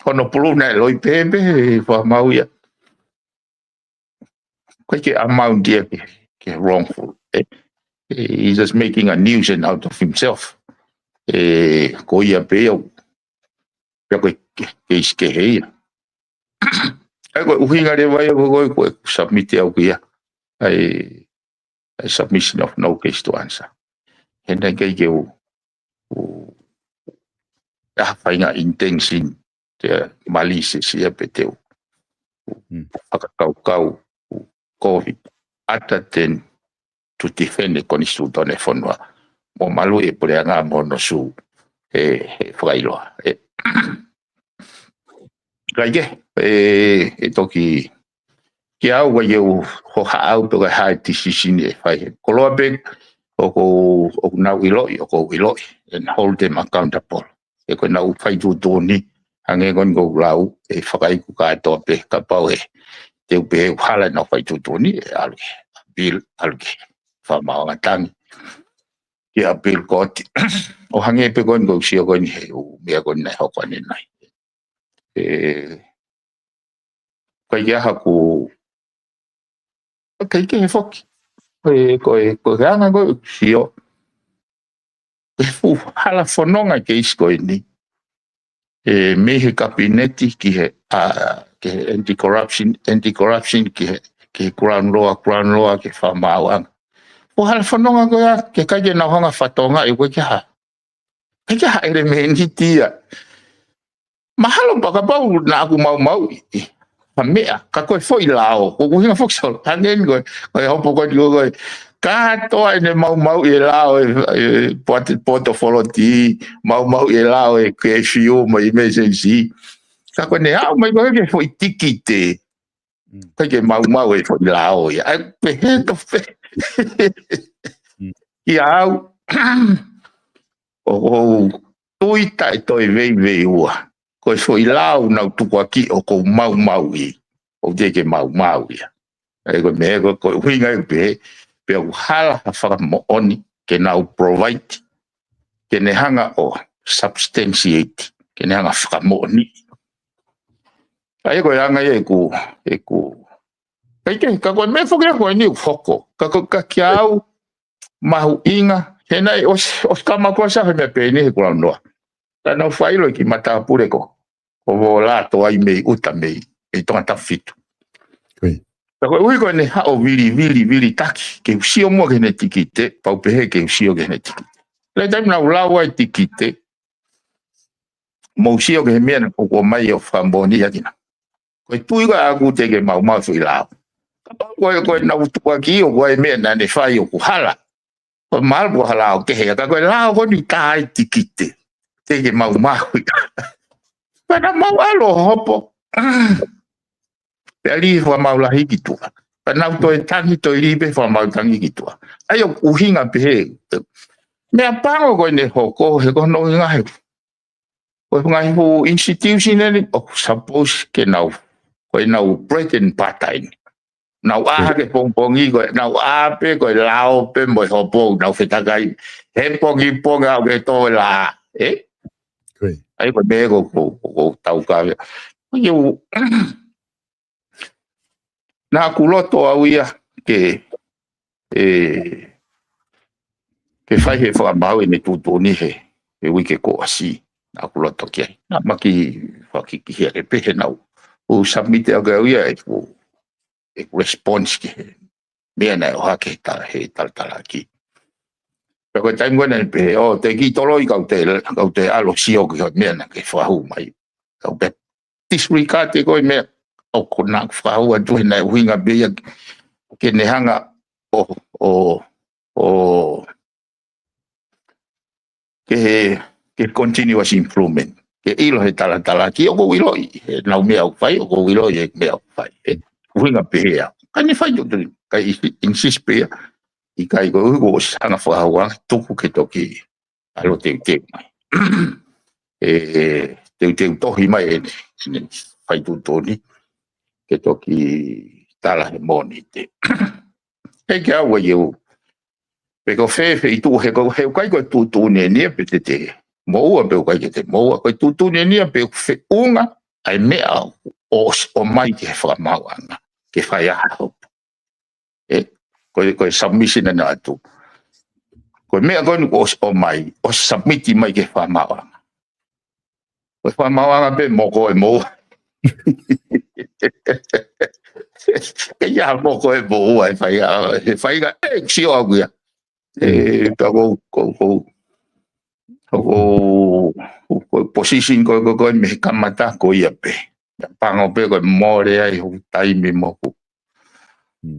Hono prove naʻe loi pē, pē, fakamaau ia. ʻIkai ke amount ia ke, ke wrongful, ʻe? He's just making a nuisance out of himself. ʻE, ko ia pē ia, pea ko e ke, keisi kehe ia. ʻAi ko e ʻuhinga leva ia ko, ko, ko e submit au ki ai. ʻAi, ʻai submission of no case to answer. He naʻe ʻikai ke u, u, ʻa e faʻahinga intention, te malicious ia pe te u, u, fakakaukau, u, kovi. Other than to defend e konisitūtone e fonua. Mo malu e puleʻanga mo hono sū, e, e fakaʻiloa. ʻE, ʻikai ke, e, e toki, ki au ʻikai ke u hohaʻa au pe ko e hā e decision ʻe fai he. Koloa pē, ʻoku, ʻoku nau ʻiloʻi, ʻoku ou ʻiloʻi, and hold them accountable. ʻE ko ʻenau fai tuʻutuʻuni, hangē ko eni ʻoku ou lau, ʻe fakaiku kātoa pē, kapau ʻe, te u pehē ʻoku hala ʻenau fai tuʻutuʻuni, ʻe ʻalu ki he appeal, ʻalu ki he fakamaauʻanga tangi. Ki he appeal court. ʻO hangē pē ko eni ʻoku ou sio ko eni he ʻū meʻa ko eni naʻe hoko ʻanenai. ʻE, ʻikai ke ʻi ai haku, ʻikai ke he foki. Ko e, ko e, ko e anga ko ē ʻeku sio. ʻE fuʻu hala fononga e keisi ko eni. ʻE, mei he kapineti ki he, ʻa, ki he anti-corruption, anti-corruption ki he, ki he Crown Law, Crown Law ki he fakamaauʻanga. Fuʻu hala fononga ko ia, ke ʻikai ke nau hanga fakatokangaʻi ʻoku ʻikai ke ha. ʻIkai ke ha ʻelemēniti ia. Mahalo pē kapau naʻa ku maumauʻi ha meʻa, ka ko e foʻi lao, ko e ʻuhinga foki Solo, hangē ko e, ko e hopo ko e, ko e, kātoa ʻene maumauʻi e lao e, e, Port, Port Authority, maumauʻi e lao e curfew mo e emergency. Ka ko ʻene aʻu mai ko ē ki he foʻi tikite, ʻikai ke maumau e foʻi lao ia. ʻAi, pehē tofu pē. Kiate au, ʻoku ou tui taʻe toe veiveiua. Ko e foʻi lao naʻa ku tukuakiʻi ʻoku ou maumauʻi, ʻoku teʻeki ke maumau ia. ʻAi, ko e meʻa ko, ko e ʻuhinga ia pē, pea ʻoku hala ha fakamoʻoni ke nau provide, ke ne hanga ʻo substantiate, ke ne hanga fakamoʻoni. ʻAi, ko e anga ia ʻeku, ʻeku. ʻIkai ke, ka ko e meʻa foki ia ko eni ʻoku hoko. Ka ko, ka kiate au, mahuʻinga, he naʻe ʻosi, ʻosi kama ko sa he meʻa pē eni he kulau noa. Ka nau fai ʻilo ki matāpule ko, ko Vō Lātoa mei ʻuta mei, mei Tongatapu fitu. Ka ko e ʻuhi ko ʻene haʻu ʻo vili, vili, vili taki, ke u sio muʻa ki heʻene tikite, pau pehē ke u sio ki heʻene tikite. Lea taimi naʻa ku lau ai e tikite, mou sio ki he meʻa naʻa ku ʻomai ʻo fakamoʻoniʻi ʻaki na. Ko e tui ko ē ʻaʻaku teʻeki ke maumau e foʻi lao. Kapau ko e, ko e naʻa ku tukuakiʻi ʻoku ʻi ai e meʻa naʻa ne fai ʻoku hala. Ko e mahalo ko ha lao kehe, ka ko e lao ko eni ʻoku tā ai e tikite. Teʻeki ke maumau ia. Pea naʻa mau ʻalu ʻo hopo. Pea lī e fakamaau lahi ki tuʻa. Pea nau toe tangi, toe lī pē e fakamaau tangi ki tuʻa. ʻAi, ʻoku ʻuhinga pehē. Meʻapango ko ʻene hoko, he ko hono ʻuhinga he. Ko e ngaahi fuʻu institution eni, ʻoku suppose ke nau, ko ʻenau bread and butter eni. Nau ʻā hake pongipongi, ko ʻenau ʻā pē, ko e lao pē, mo e hopo, nau fetakai. He pongipongi ʻaʻu ke tō e lā, ē? ʻAi, ko e meʻa ko, ko, ko, ko tau ka vea. Ko ia u, naʻa ku loto au ia ke, ʻe, ke fai he fakamaau ʻene tuʻutuʻuni he, he uike kuo ʻosi. Naʻa ku loto ki ai. Naʻa ma kiʻi fakakikihi ake pē he naʻa ku submit ʻaki au ia ʻeku, ʻeku response ki he meʻa naʻe ʻohake he ta-, he talatalaki. Pea ko e taimi ko ē naʻa ne pehē, ʻo, te ke kiʻi toloi kau te, kau te ʻalu ʻo sio ki he meʻa naʻa ke fakahū mai. Kau pehē, disregard ē ko e meʻa ʻoku ou fakahū atu he naʻe ʻuhinga pē ia ke ne hanga ʻo, ʻo, ʻo, ke he, ke continuous improvement. Ke ʻilo he talatalaki, ʻoku ou ʻiloʻi he nau meʻa ʻoku fai, ʻoku ou ʻiloʻi he meʻa ʻoku fai. ʻE, ʻuhinga pehē au. Ka ne fai tuʻutuʻuni, ka i-, insist pē ia, ʻikai ko e ʻuhi kuo ʻosi hanga fakahū ange, tuku ke toki ʻalu ʻo teuteu mai. ʻE, teuteu tohi mai ʻene, ʻene fai tuʻutuʻuni, ke toki tala he Mōnite. ʻE ke au ai eu, pe ko fē, fē feituʻu he ko, he ʻoku ʻikai ko e tuʻutuʻuni eni ia pe te te moʻua pe ʻoku ʻikai ke te moʻua. Ko e tuʻutuʻuni eni ia pe ʻoku feʻunga ʻa e meʻa ʻoku ʻosi ʻomai ki he fakamaauʻanga, ke fai ai ha hopo. ʻE, ko e, ko e submission ʻana atu. Ko e meʻa ko eni kuo ʻosi ʻomai, ʻosi submit mai ki he fakamaauʻanga. Ko e fakamaauʻanga pē mo ko e moʻua. Ke ia mo ko e moʻua, ʻe fai ʻa, ʻe fai ʻa, ʻe sio au ia. ʻE, ka ko, ko, ko, ko, ko, ko position ko, ko, ko, mei he kamata ko ia pē. Pango pē ko e mole ai hoku taimi mo hoku.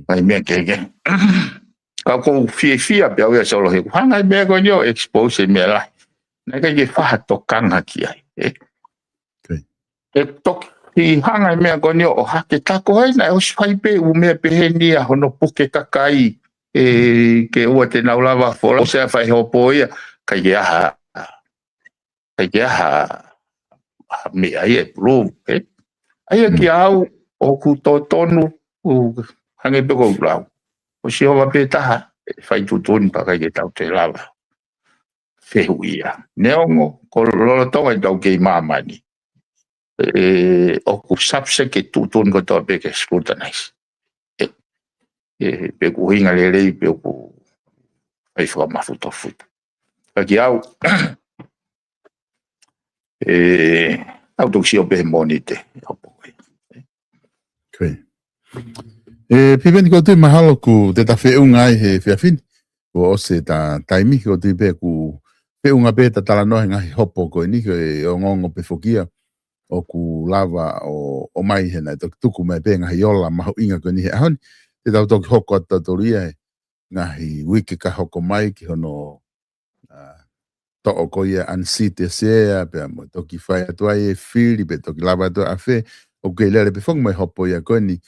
Mai meʻa kehekehe. Ka ʻoku ou fiefia pē au ia Solo he ʻoku hanga ʻe he meʻa ko eni ʻo expose e meʻa lahi. Naʻe ʻikai ke faʻa tokanga ki ai, ē? ʻE toki hanga ʻe he meʻa ko eni ʻo ʻohake, tā ko hai naʻe ʻosi fai pē ʻū meʻa pehē ni ʻa hono puke kakai, ʻe, ke ʻoua te nau lava fola, ʻosi ʻa e fai hopo ia, ʻikai ke ʻi ai ha, ʻikai ke ʻi ai ha, ha meʻa ia ʻe prove, ē? ʻA ia kiate au, ʻoku totonu, ʻoku hangē pē ko ʻeku lau. Ko Sihova pē taha ʻe fai tuʻutuʻuni pea ʻikai ke tau toe lava fehuʻia. Neongo, ko lolotonga ʻetau kei māmani, ʻe, ʻoku subject ke tuʻutuʻuni kotoa pē ke scrutinize. ʻE, ʻe, pe ʻoku ʻuhinga lelei, pe ʻoku fai fakamafutofuto. Ka kiate au, ʻe, au toki sio pē he Mōnite, ʻe hopo ko ia. ʻE, Piveni, ʻoku ou tui mahalo kuo te ta feʻunga ai he efiafi ni. Kuo ʻosi ʻeta taimi, ʻoku ou tui pē kuo feʻunga pē ʻeta talanoa he ngaahi hopo ko eni, ko e ongoongo pē foki ia ʻoku lava ʻo, ʻomai he naʻe toki tuku mai pē ngaahi ola mahuʻinga ko eni he ʻaho ni. Te tau toki hoko atu tautolu ia he ngaahi uike ka hoko mai ki hono, ʻa, toʻo ko ia unseat e sea, pea mo toki fai atu ai e fili, pe toki lava atu ʻa fē, ʻoku kei lele pē foki mo e hopo ia ko eni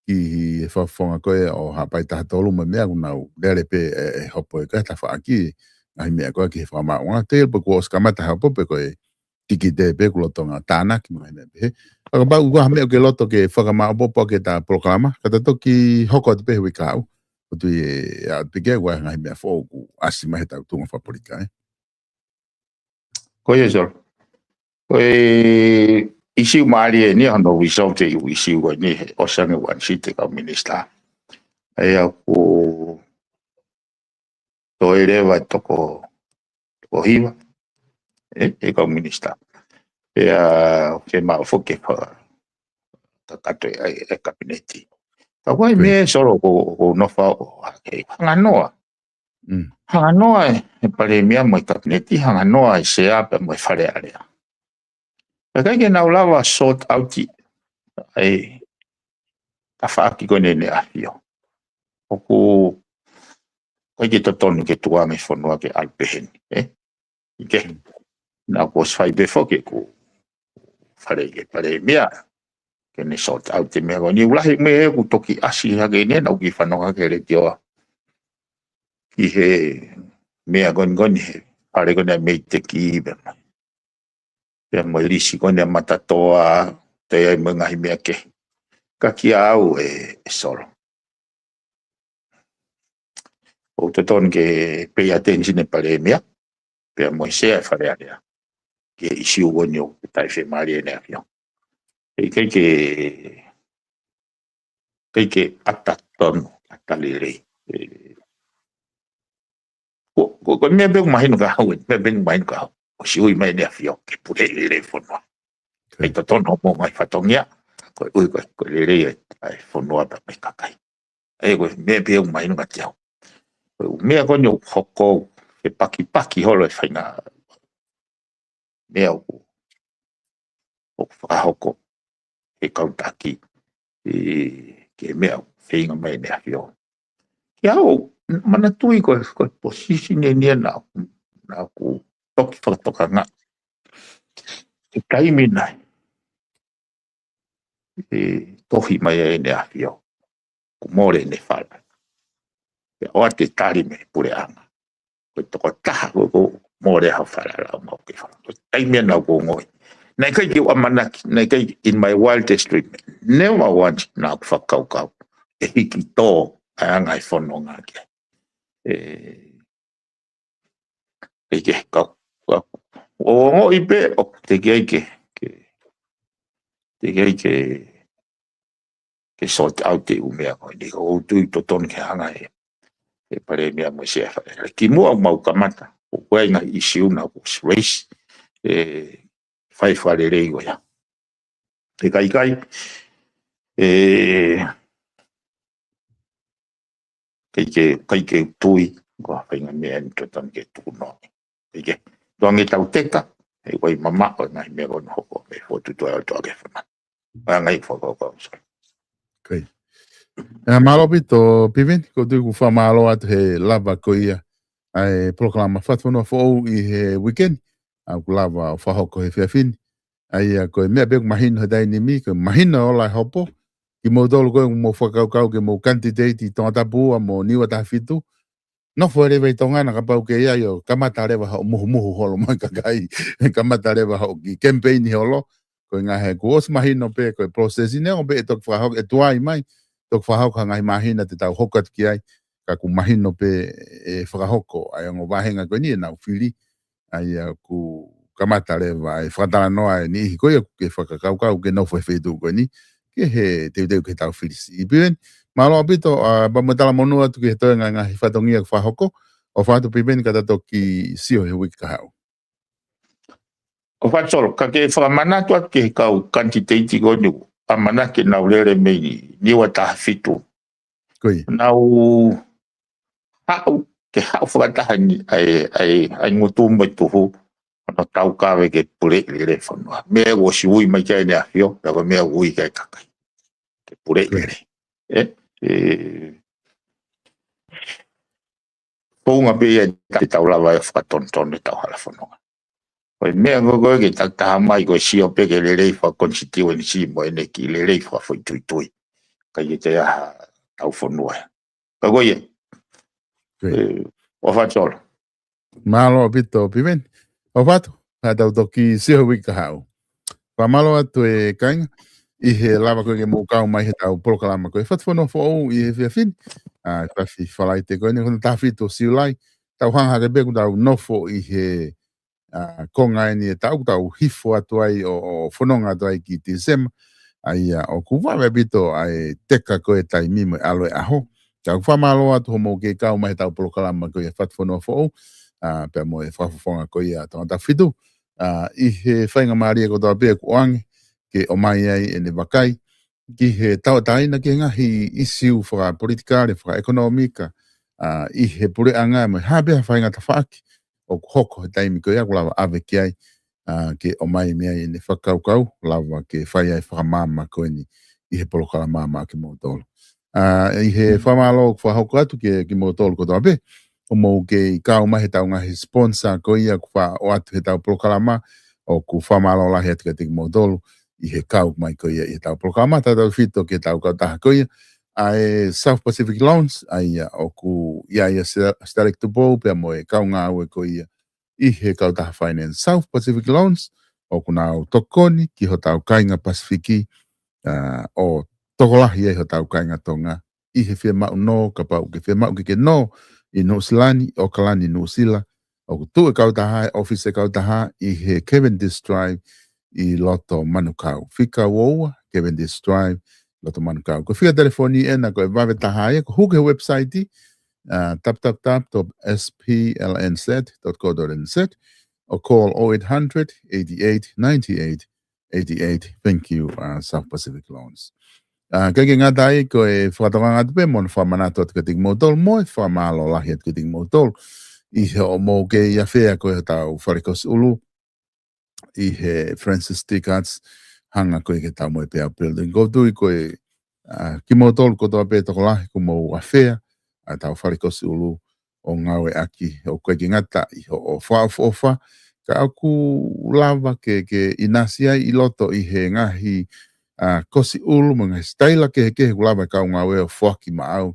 ki he fakafofonga ko ē ʻo Haʻapai taha tolu mo e meʻa, ʻoku nau lele pē e, e hopo ʻe ko e tafaʻaki, ngaahi meʻa ko ē ki he fakamaauʻanga, teʻeki ai pē kuo ʻosi kamata hopo pe ko e tikite pē ʻoku lolotonga tānaki mo e meʻa pehē. Ka kapau ʻoku ʻi ai ha meʻa ʻoku ke loto ke fakamāʻopoʻopo ki heʻeta polokalama, ka ta toki hoko atu pē he uike kahaʻu. ʻOku ou tui ʻe ʻi ai pē ke ʻi ai ha ngaahi meʻa foʻou ʻoku ʻasi mai heʻetau tuʻunga fakapolitikale. Ko ia, Solo. Ko e ʻīsiu mālie eni hono result e ʻū ʻīsiu ko eni he ʻosi ange ʻoku unseat e kau minisitā. ʻA ia ʻoku toe leva toko, toko hiva e, e kau minisitā. Pea ʻoku fiemaʻu foki ke fakakakato e, e kapineti. Ka ko e meʻa, Solo, ʻoku ou, ʻoku ou nofo au ʻo hanganoa. Mm. Hanganoa e, e palēmia mo e kapineti, hanganoa e sea pea mo e Fale Alea. Pea ʻikai ke nau lava sort out ʻa e tafaʻaki ko eni ʻEne ʻAfio. ʻOku ʻikai ke totonu ke tukuange e fonua ke ʻalu pehē ni, ē? ʻIkai ke, naʻa ku ʻosi fai pē foki ʻeku fale ki he palēmia ke ne sort out e meʻa ko eni. ʻOku lahi e meʻa ʻoku toki ʻasi hake eni, naʻa ku kiʻi fanongo hake he letiō ki he meʻa ko eni, ko eni he fale ko eni ʻa MEIDECC pea mo e, pea mo e lisi ko eni ʻa Matatoa, toe ʻi ai mo e ngaahi meʻa kehe. Ka kiate au ē, ē Solo, ʻoku totonu ke pay attention e palēmia pea mo e sea e Fale Alea ki he ʻīsiu ko eni ʻoku taʻefiemālie ʻEne ʻAfio. ʻIkai ke, ʻikai ke ʻata tonu, ʻata lelei. ʻE, ko, ko, ko e meʻa pē ʻoku mahino kiate au, meʻa pē ʻoku mahino kiate au, ʻosi ui mai ʻEne ʻAfio ke puleʻi lelei e fonua. ʻIkai totonu hoʻomo ngaahi fatongia, koeʻuhi ko e, ko e lelei e, ʻa e fonua pea mo e kakai. ʻA ia ko e meʻa pē ʻoku mahino kiate au. Ko e ʻū meʻa ko eni ʻoku hoko, ke pakipaki holo e faʻahinga meʻa ʻoku, ʻoku fakahoko he kau taki, ē, ki he meʻa ʻoku feinga mai ʻEne ʻAfio. Kiate au, manatuʻi ko e, ko e position eni ia naʻa, naʻa ku toki fakatokangaʻi he taimi naʻe, ē, tohi mai ai ʻEne ʻAfio ʻoku mole ʻene falala. Pea ʻoatu e tali mei he puleʻanga, ko e tokotaha ko ē ʻoku mole hono falala, ʻoku mau kei falala. Ko e taimi ia naʻa ku ongoʻi, naʻe ʻikai ke u ʻamanaki, naʻe ʻikai, in my wildest dream, never once naʻa ku fakakaukau ʻe hiki tō ʻa e anga e fononga ki ai. Ē, ʻikai ke kau, kau, ʻo ongoʻi pē ʻoku teʻeki ai ke, ke, teʻeki ai ke, ke sort out e ʻū meʻa ko eni. ʻOku ou tui totonu ke hanga ʻe he palēmia mo e sea e Fale Alea. Kimuʻa ʻoku mau kamata, ʻoku ʻi ai e ngaahi ʻīsiu naʻa ku ʻosi raise, ē, fai fakalelei ko ia. ʻIkai, ʻikai, ē, ʻikai ke, ʻikai ke u tui ko ha faʻahinga meʻa eni totonu ke tukunoa. ʻIkai ke, tukuange tau teka, ʻe ʻikai mamaʻo e ngaahi meʻa ko eni ʻoku hoko mei he fokotuʻutuʻu ʻa e ʻOtua ki he fonua. ʻA e ngaahi fakakaukau, Solo. ʻIkai. ʻE, mālō ʻaupito, Piveni, ʻoku ou tui ʻoku fakamālō atu he lava ko ia ʻa e polokalama Fatufonua Foʻou ʻi he weekend, ʻa ʻoku lava ʻo fakahoko he efiafi ni. ʻA ia ko e meʻa pē ʻoku mahino he taimi ni, ko e mahino e ola e hopo, kimoutolu ko ē ʻoku mou fakakaukau ke mou kanititeiti ʻi Tongatapu ua mo Niua taha fitu, nofo leva ʻi Tonga na kapau ʻoku ʻi ai ʻo kamata leva hoʻo muhumuhu holo mo e kakai, kamata leva hoʻo kiʻi kemipeini holo, ko e ngaahi, kuo ʻosi mahino pē ko e process neongo pē ʻe toki fakahoko, ʻe tuai mai, toki fakahoko ha ngaahi māhina te tau hoko atu ki ai, ka kuo mahino pē ʻe fakahoko ʻa e ongo vāhenga ko eni ʻenau fili, ʻa ia ʻoku kamata leva e fakatalanoa e niʻihi ko ia ʻoku ke fakakaukau ke nofo he feituʻu ko eni, ki he teuteu ke tau fili siʻi. Piveni, mālō ʻaupito, ʻa, pea mo e talamonū atu ki he toe ngaahi fatongia kuo fakahoko, ʻofa atu Piveni ka ta toki sio he uike kahaʻu. ʻOfa atu Solo, ka ke fakamanatu atu ki he kau kanititeiti ko eni ʻoku ʻamanaki ke nau lele mei Niua taha fitu. Ko ia. Nau haʻu, ke haʻu fakataha ni ʻa e, ʻa e, ʻa e ngutu mo e tuhu, hono taukave ke puleʻi lelei e fonua. Meʻa ʻoku ʻosi ui mai ki ai ʻEne ʻAfio, pea ko e meʻa ʻoku ui ki ai e kakai. Ke puleʻi lelei. Ē, ē, founga pē ia ʻe taha te tau lava ai ʻo fakatonutonu ʻetau hala fononga. Ko e meʻa ko ē ke takitaha mai ko e sio pē ki he lelei fakakonitituenisi mo ʻene kiʻi lelei fakafoʻituitui. ʻIkai ke toe ʻi ai haʻatau fonua ia. Ka ko ia. Great. ʻE, ʻofa atu Solo. Mālō ʻaupito Piveni. ʻOfa atu, ka tau toki sio he uike kahaʻu. Fakamālō atu e kāinga, ʻi he lava ko ē ke mou kau mai heʻetau polokalama ko e Fatufonua Foʻou ʻi he efiafi ni. ʻA, efiafi Falaite ko eni, ko hono taha fitu ʻo Siulai. Tau hanga hake pē ʻoku tau nofo ʻi he, ʻa, konga eni ʻo e taʻu, tau hifo atu ai ʻo, ʻo fononga atu ai ki Tīsema. ʻA ia ʻoku vave ʻaupito ʻa e teka ko ē taimi mo e ʻalu e ʻaho. Ka ʻoku fakamālō atu hoʻomou kei kau mai heʻetau polokalama ko ia Fatufonua Foʻou, ʻa, pea mo e fakafofonga ko ia Tongatapu fitu. ʻA, ʻi he faingamālie kotoa pē ʻoku ʻoange ke ʻomai ai ʻene vakai ki he tauʻatāina ki he ngaahi ʻīsiu fakapolitikale, fakaʻekonōmika, ʻa, ʻi he puleʻanga mo e hā pē ha faʻahinga tafaʻaki ʻoku hoko he taimi ko ia ʻoku lava ʻave ki ai, ʻa, ke ʻomai mei ai ʻene fakakaukau, lava ke fai ai fakamaama ko eni ʻi he polokalama maʻa kimoutolu. ʻA, ʻi he fakamālō ʻoku fakahoko atu kiate kimoutolu kotoa pē, ʻoku mou kei kau mai heʻetau ngaahi sponsor ko ia ʻoku faʻa ʻoatu heʻetau polokalama, ʻoku fakamālō lahi atu kiate kimoutolu ʻi he kau mai ko ia ʻi heʻetau polokalama, tautautefito ki heʻetau kautaha ko ia ʻa e South Pacific Loans, ʻa ia ʻoku ʻi ai ʻa Stalek Tupou pea mo e kau ngāue ko ia ʻi he kautaha finance South Pacific Loans, ʻoku nau tokoni ki hotau kāinga Pasifiki, ʻa, ʻo tokolahi ai hotau kāinga Tonga ʻi he fiemaʻu nō, kapau ʻoku ke fiemaʻu ke ke nō ʻi Nuʻusila ni, ʻOkalani, Nuʻusila, ʻoku tuʻu e kautaha, e ʻōfisi e kautaha ʻi he Cavendish Drive ʻi loto Manukau. Fika ua ua, Cavendish Drive, loto Manukau. Ko e fika telefoni ena ko e vave taha ia, ko e hū ki he website, ʻa, www dot S P L N Z dot co dot N Z, or call oh eight hundred, eighty-eight, ninety-eight, eighty-eight. Thank you, ʻa, South Pacific Loans. ʻA, ʻikai ke ngata ai, ko e fakatokanga atu pē mo hono fakamanatu atu kiate kimoutolu, mo e fakamālō lahi atu kiate kimoutolu ʻi hoʻomou kei ʻi he ʻafea ko ē hotau fale kosi ʻulu ʻi he Francis Dicketts, hanga ko ē ki he Taumoepeau Building. ʻOku ou tui ko e, ʻa, kimoutolu kotoa pē tokolahi ʻoku mou ʻafea ʻa hotau fale kosi ʻulu ʻo ngāueʻaki, ʻoku ʻikai ke ngata ʻi hoʻo fakaʻofoʻofa, ka ʻoku lava ke, ke ʻinasi ai ʻi loto ʻi he ngaahi, ʻa, kosi ʻulu mo e ngaahi sitaila kehekehe ʻoku lava e kau ngāue ʻo foaki maʻau,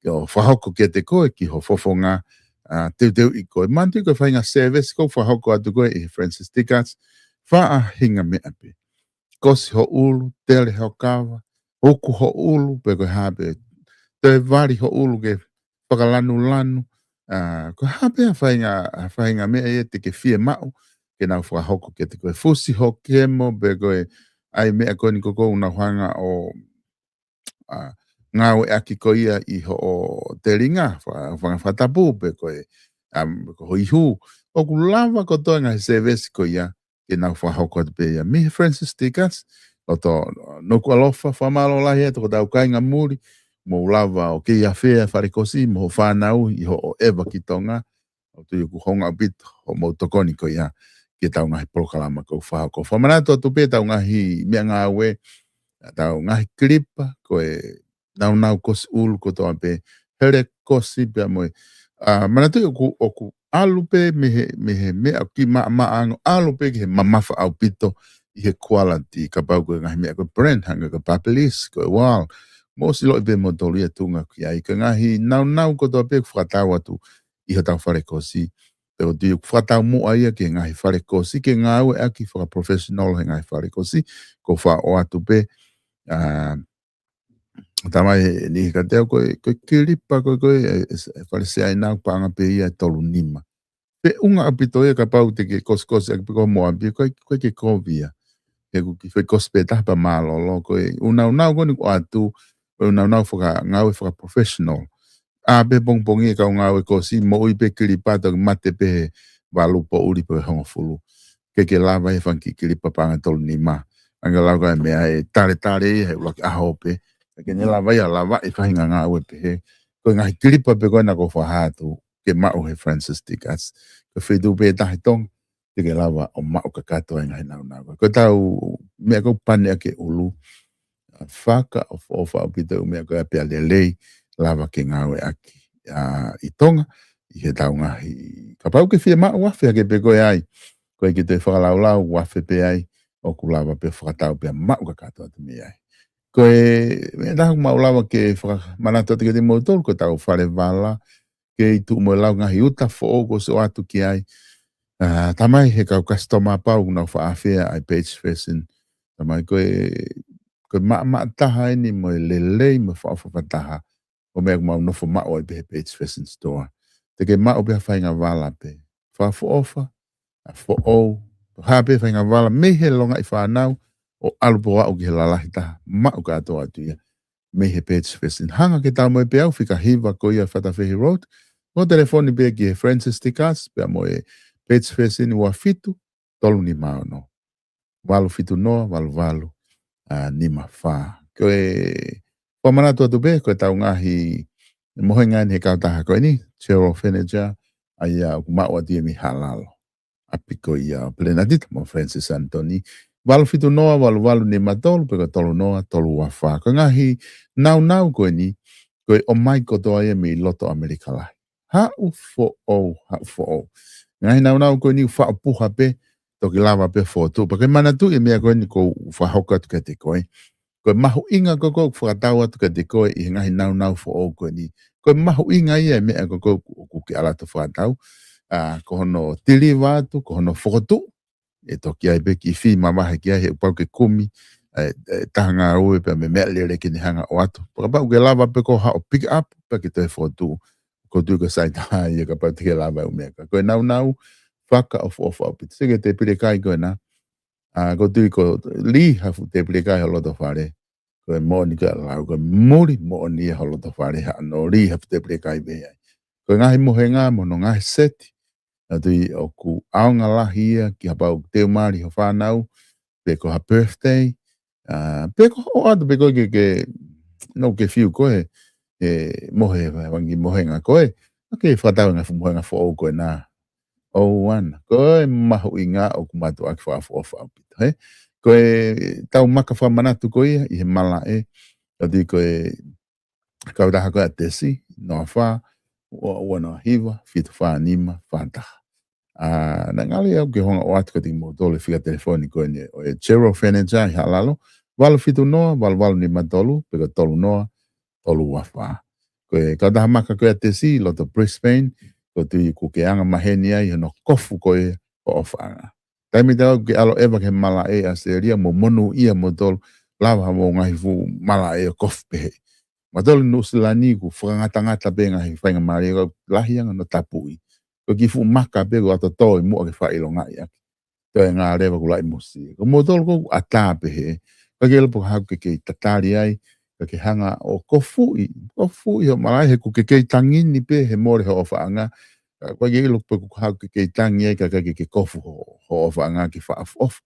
ke ʻo fakahoko kiate koe ki ho fofonga, ʻa, teuteuʻi koe. Manatuʻi ko e faʻahinga service ʻoku fakahoko atu ko ē ʻi he Francis Dicketts, faʻahinga meʻa pē. Kosi ho ʻulu, tele ho kava, uku ho ʻulu, pe ko e hā pē, toe vali ho ʻulu ke fakalanulanu, ʻa, ko e hā pē ha faʻahinga, ha faʻahinga meʻa ia te ke fiemaʻu ke nau fakahoko kiate koe. Fusi ho kemo, pe ko e ʻai meʻa ko eni ko ē ʻoku nau hanga ʻo, ʻa, ngāueʻaki ko ia ʻi hoʻo telinga, fa-, fanga fakatapu, pe ko e, ʻa, ko ho ihu. ʻOku lava kotoa e ngaahi service ko ia ke nau fakahoko atu pē ia. Mei he Francis Dicketts, loto Nukuʻalofa, fakamālō lahi atu ki hotau kāinga muli, mou lava ʻo kei ʻi he ʻafea fale kosi mo ho fānau ʻi hoʻo ʻeva ki Tonga, ʻoku ou tui ʻoku hounga ʻaupito hoʻomou tokoni ko ia ki heʻetau ngaahi polokalama ʻoku fakahoko. Fakamanatu atu pē ʻetau ngaahi meʻangāue, ʻetau ngaahi kilipa, ko e naunau kosi ʻulu kotoa pē, hele kosi pea mo e. ʻA, manatuʻi ʻoku, ʻoku ʻalu pē mei he, mei he meʻa ʻoku kiʻi maʻamaʻa ange, ʻalu pē ki he mamafa ʻaupito ʻi he quality, kapau ko e ngaahi meʻa ko e brand, hangē ko e Babyliss, ko e Wahl, mou ʻosi ʻiloʻi pē moutolu ia, tuʻunga ki ai. Ko e ngaahi naunau kotoa pē ʻoku fakatau atu ʻi hotau fale kosi. Pea ʻoku ou tui ʻoku fakataumuʻa ia ki he ngaahi fale kosi, ke ngāueʻaki fakaprofessional he ngaahi fale kosi, ʻoku ou faʻa ʻoatu pē, ʻa, tamai ʻe niʻihi kiate au ko e, ko e kilipa ko ē, ko e, ʻe, ʻe, ʻe fale Siaina ʻoku paʻanga pē ia ʻe tolu nima. Feʻunga ʻaupito ia kapau te ke kosikosi ʻaki pē ko Moapi, ko e, ko e ke kovi ia. He ʻoku kiʻi foʻi kosi pē taha pea mālōlō, ko e ʻū naunau ko eni ʻoku ʻoatu, ko e ʻū naunau fakangāue fakaprofessional. ʻĀ pē pongipongi e kau ngāue kosi, moʻui pē kilipa, toki mate pē he valu poʻuli pe hongofulu. ʻIkai ke lava ʻe he fanga kiʻi kilipa paʻanga ʻe tolu nima. Ange lau ka e meʻa ʻe taletale ia he ʻuluaki ʻaho pē. ʻIkai ke ne lava ia, lava e faʻahinga ngāue pehē. Ko e ngaahi kilipa pē ko ena ʻoku ou fakahā atu ke maʻu he Francis Dicketts. Ko e feituʻu pē taha ʻi Tonga te ke lava ʻo maʻu kakato ai e ngaahi naunau. Ko ʻetau meʻa ʻoku pane ʻaki e ʻulu, ʻa, fakaʻofoʻofa ʻaupito e ʻū meʻa ko ia pea lelei, lava ke ngāueʻaki, ʻa, ʻi Tonga, ʻi he tau ngaahi. Kapau ke fiemaʻu ʻoku afe hake pē koe ai, ko e ke toe fakalaulau ʻoku afe pē ai, ʻoku lava pē fakatau pea maʻu kakato atu mei ai. Ko e, meʻa taha ʻoku mau lava ke fakamanatu atu kiate kimoutolu, ko e tau fale vala, kei tuʻu mo e lau ngaahi uta foʻou kuo ʻosi ʻoatu ki ai. ʻA, tamai he kau customer pau ʻoku nau faʻa afea ai Page Fashion. Tamai ko e, ko e maʻamaʻa taha eni mo e lelei mo e faʻofaʻa taha ʻo e meʻa ʻoku mau nofo maʻu ai pē he Page Fashion Store. Te ke maʻu pē ha faʻahinga vala pē. Fakaʻofoʻofa, ʻa foʻou, ha pē faʻahinga vala mei he longaʻi fānau ʻo ʻalu pē ʻo aʻu ki he lalahi taha, maʻu kātoa atu ia mei he Page Fashion. Hanga ke tau mo e peau fika hiva ko ia Fatafehi Road. Mo telefoni pē ki he Francis Tikas, pea mo e Page Fashion ua fitu, tolu nima ono. Valu fitu noa, valu valu, ʻa, nima fā. Ko e, fakamanatu atu pē, ko e tau ngaahi mohenga eni he kautaha ko eni, Chero Furniture, ʻa ia ʻoku maʻu atu ia mei Haʻalalo. ʻApi ko ia ʻo Pelenatita mo Francis Anthony. Valu fitu noa, valu valu nima tolu, pe ko e tolu noa, tolu ua fā. Ko e ngaahi naunau ko eni, ko e ʻomai kotoa ia mei loto ʻAmelika lahi. Haʻu foʻou, haʻu foʻou. Ngaahi naunau ko eni ʻoku faʻo puha pē, toki lava pē fotu. Pea ke manatuʻi e meʻa ko eni ʻoku ou fakahoko atu kiate koe. Ko e mahuʻinga ko ē ʻoku fakatau atu kiate koe ʻi he ngaahi naunau foʻou ko eni. Ko e mahuʻinga ia e meʻa ko ē ʻoku, ʻoku ke ʻalu atu ʻo fakatau. ʻA, ko hono tiliva atu, ko hono fokotuʻu. ʻE toki ʻi ai pē kiʻi fee mavahe ki ai he ʻoku pau ke kumi, ʻe, ʻe taha ngāue pea mo e meʻalele ke ne hanga ʻo ʻoatu. Pea kapau ʻoku ke lava pē koe ʻo haʻu ʻo pick up, pea ke toe fotu. Ko e tui ko e sai taha ia kapau te ke lava e ʻū meʻa ko ē. Ko e naunau fakaʻofoʻofa ʻaupito. Sio ki he tēpile kai ko ena. ʻA, ko e tui ko e lī ha fuʻu tēpile kai ho loto fale. Ko e moʻoni ko e lau, ko e muli moʻoni ia ho loto fale haʻano lī ha fuʻu tēpile kai pē ai. Ko e ngaahi mohenga mo hono ngaahi seti. ʻA, tui ʻoku ʻaonga lahi ia ki ha pau teu mali ho fānau, pe ko ha birthday, ʻa, pe ko hoʻo ʻoatu pē ko e ke, ke, no ke fiu ko e, he mohe, he wangi mohenga ko ē, ʻa ke fakatau e ngaahi fuʻu mohenga foʻou ko ena. ʻOua naʻa, ko e mahuʻinga ʻoku mātuʻaki fakaʻofoʻofa ʻaupito, he? Ko e tau maka fakamanatu ko ia, ʻi he malaʻe, ʻa tui ko e kautaha ko ē ʻa Tesi, noa fā, ua, ua noa hiva, fitu fā nima, fā taha. ʻA, naʻe ngali au ke hanga ʻo ʻoatu kiate kimoutolu e fika telefoni ko eni ʻo e Chero Furniture ʻi Haʻalalo, valu fitu noa, valu valu nima tolu, pe ko e tolu noa, tolu ua fā. Ko e kautaha maka ko ē ʻa Tesi, loto Brisbane, ko e tui ʻoku ke anga maheni ai, hono kofu ko ē hoʻo ʻofaʻanga. Taimi tatau ʻoku ke ʻalu ʻeva ki he malaʻe ʻAositelēlia, mo monūʻia moutolu, lava ha mo e ngaahi fuʻu malaʻe ʻo kofu pehē. Moutolu Nuʻusila ni ʻoku fakangatangata pē ngaahi faingamālie, ʻoku lahi ange hono tapuʻi. Ko e kiʻi fuʻu maka pē ʻoku ʻato tō ʻi muʻa ke fakaʻilongaʻi ʻaki. Toe ngā leva ʻoku laʻi mosi. Ko moutolu ʻoku ʻatā pehē. Ka ke lepo ka haʻu ke kei tatali ai, ka ke hanga ʻo kofuʻi, kofuʻi hoʻo malaʻe he ʻoku ke kei tangi ni pē he mole hoʻo ʻofaʻanga. Ka ʻoku ke ʻilo pē ʻoku haʻu ke kei tangi ai ka ke, ke kofu hoʻo, hoʻo ʻofaʻanga ke fakaʻofoʻofa.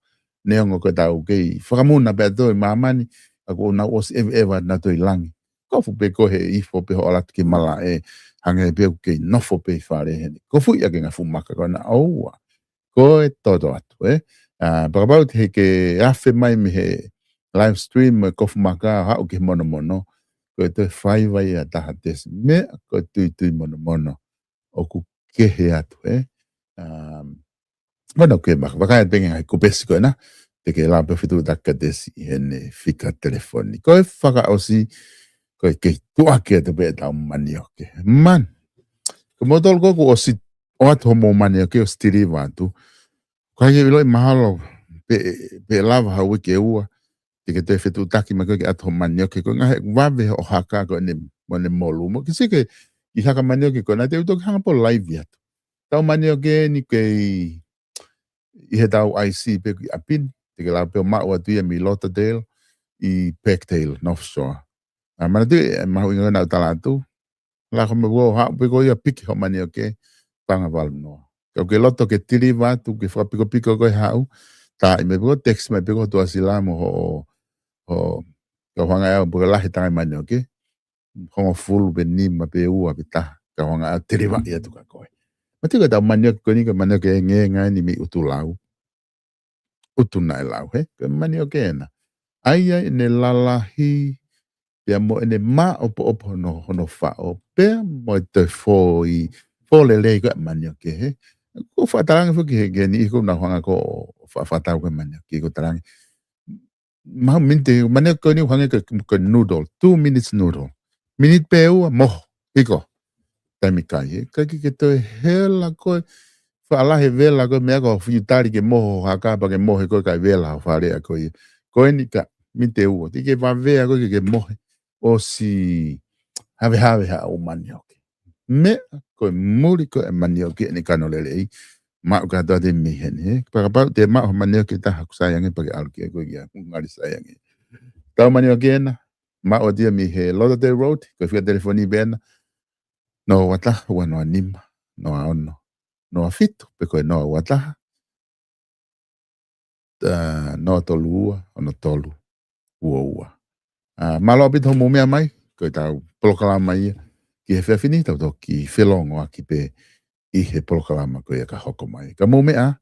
Neongo ko e tau kei fakamuna pē ʻa e tō ʻi māmani, ka ʻoku nau ʻosi ʻeveʻeva naʻa tō ʻi langi. Kofu pē koe he ʻifo pē hoʻo ʻalu atu ki malaʻe, hangē pē ʻoku kei nofo pē ʻi fale heni. Kofuʻi ʻaki e ngaahi fuʻu maka ko ena ʻoua. Ko e toto atu, ē? ʻA, pea kapau te ke afe mai mei he live stream mo e kofu maka haʻu ki he monomono. Ko e toe faiva ia ʻa Tesi. Meʻa ko e tuitui monomono. ʻOku kehe atu, ē? Um, mana ke maka, vakai atu pē ngaahi kupesi ko ena. Te ke lava pē fetuʻutaki kia Tesi ʻi heʻene fika telefoni. Ko e fakaʻosi, ko e kei tuʻaki atu pē ʻetau manioke. Man, ko moutolu ko ē ʻoku ʻosi ʻoatu hoʻomou manioke ʻosi tiliva atu. Ko hai ʻe ʻiloʻi mahalo pē, pē lava ha uike ʻe ua, te ke toe fetuʻutaki mai ko ē ke ʻoatu hoʻo manioke ko ē ngaahi vave hoʻo haka ko eni mo ʻene molu. Mo ke sio ki he haka manioke ko ena te u toki hanga pē ʻo live atu. Tau manioke eni kei ʻi he tau I C pē ki ʻapi ni, te ke lava pē ʻo maʻu atu ia mei Lauderdale ʻi Birkdale, North Shore. ʻA, manatuʻi, ʻe mahuʻinga naʻa ku tala atu, laka mai ʻo haʻu pē koe ia ʻo piki hoʻo manioke, paʻanga valu noa. Ka ʻoku ke loto ke tiliva atu, ke fakapikopiko koe haʻu, tā ʻi mai pē koe, text mai pē koe ho tuʻasila mo ho, ho, ka hanga ʻe au pē koe lahi e tangai manioke, hongofulu pe nima pe ua pe taha, ka hanga ʻe au ʻo tilivaʻi atu kia koe. Manatuʻi ko ʻetau manioke ko eni ko e manioke ʻengenga eni mei ʻUtulau. ʻUtu naʻe lau, he? Ko e manioke ena. ʻA ia ʻene lalahi, pea mo ʻene māʻopoʻopo hono, hono faʻo, pea mo e toe foʻi, pō lelei ko ē manioke he. Ko e faʻa talaange foki he, ke ni iko na hanga ko e faʻa, faʻa tau ko ē manioke ko e talaange. Maʻu miniti, manioke ko eni hangē ko e, ko e noodle, two minutes noodle. Miniti pē ua, moho, iko. Taimi kai, he. Ka ke, ke toe hela ko ē, faʻa lahi e vela ko ē meʻa ko e fiu tali ke moho, haka pea ke mohe ko ē kae vela ho fale ʻa ko ē. Ko eni ka, miniti ua, teʻeki ke vavea ko ē ke, ke mohe. ʻOsi havehave haʻo manioke. Meʻa ko e muli ko ē manioke eni kano lelei. Maʻu kātoa te mei heni, he. Kapau te maʻu ha manioke ʻe taha ʻoku sai ange pea ke ʻalu ki ai ko ē ki ai, ʻoku ngali sai ange. Tau manioke ena, maʻu atu ia mei he Lauderdale Road, ko e fika telefoni pē ena, noa ua taha, ua noa nima, noa ono, noa fitu, pe ko e noa ua taha, ā, noa tolu ua, ono tolu, ua ua. Ā, mālō ʻaupito hoʻomou meʻa mai, ko ʻetau polokalama ia, ki he efiafi ni, tau toki felōngoaki pē ʻi he polokalama ko ia ka hoko mai. Ka mou meʻa,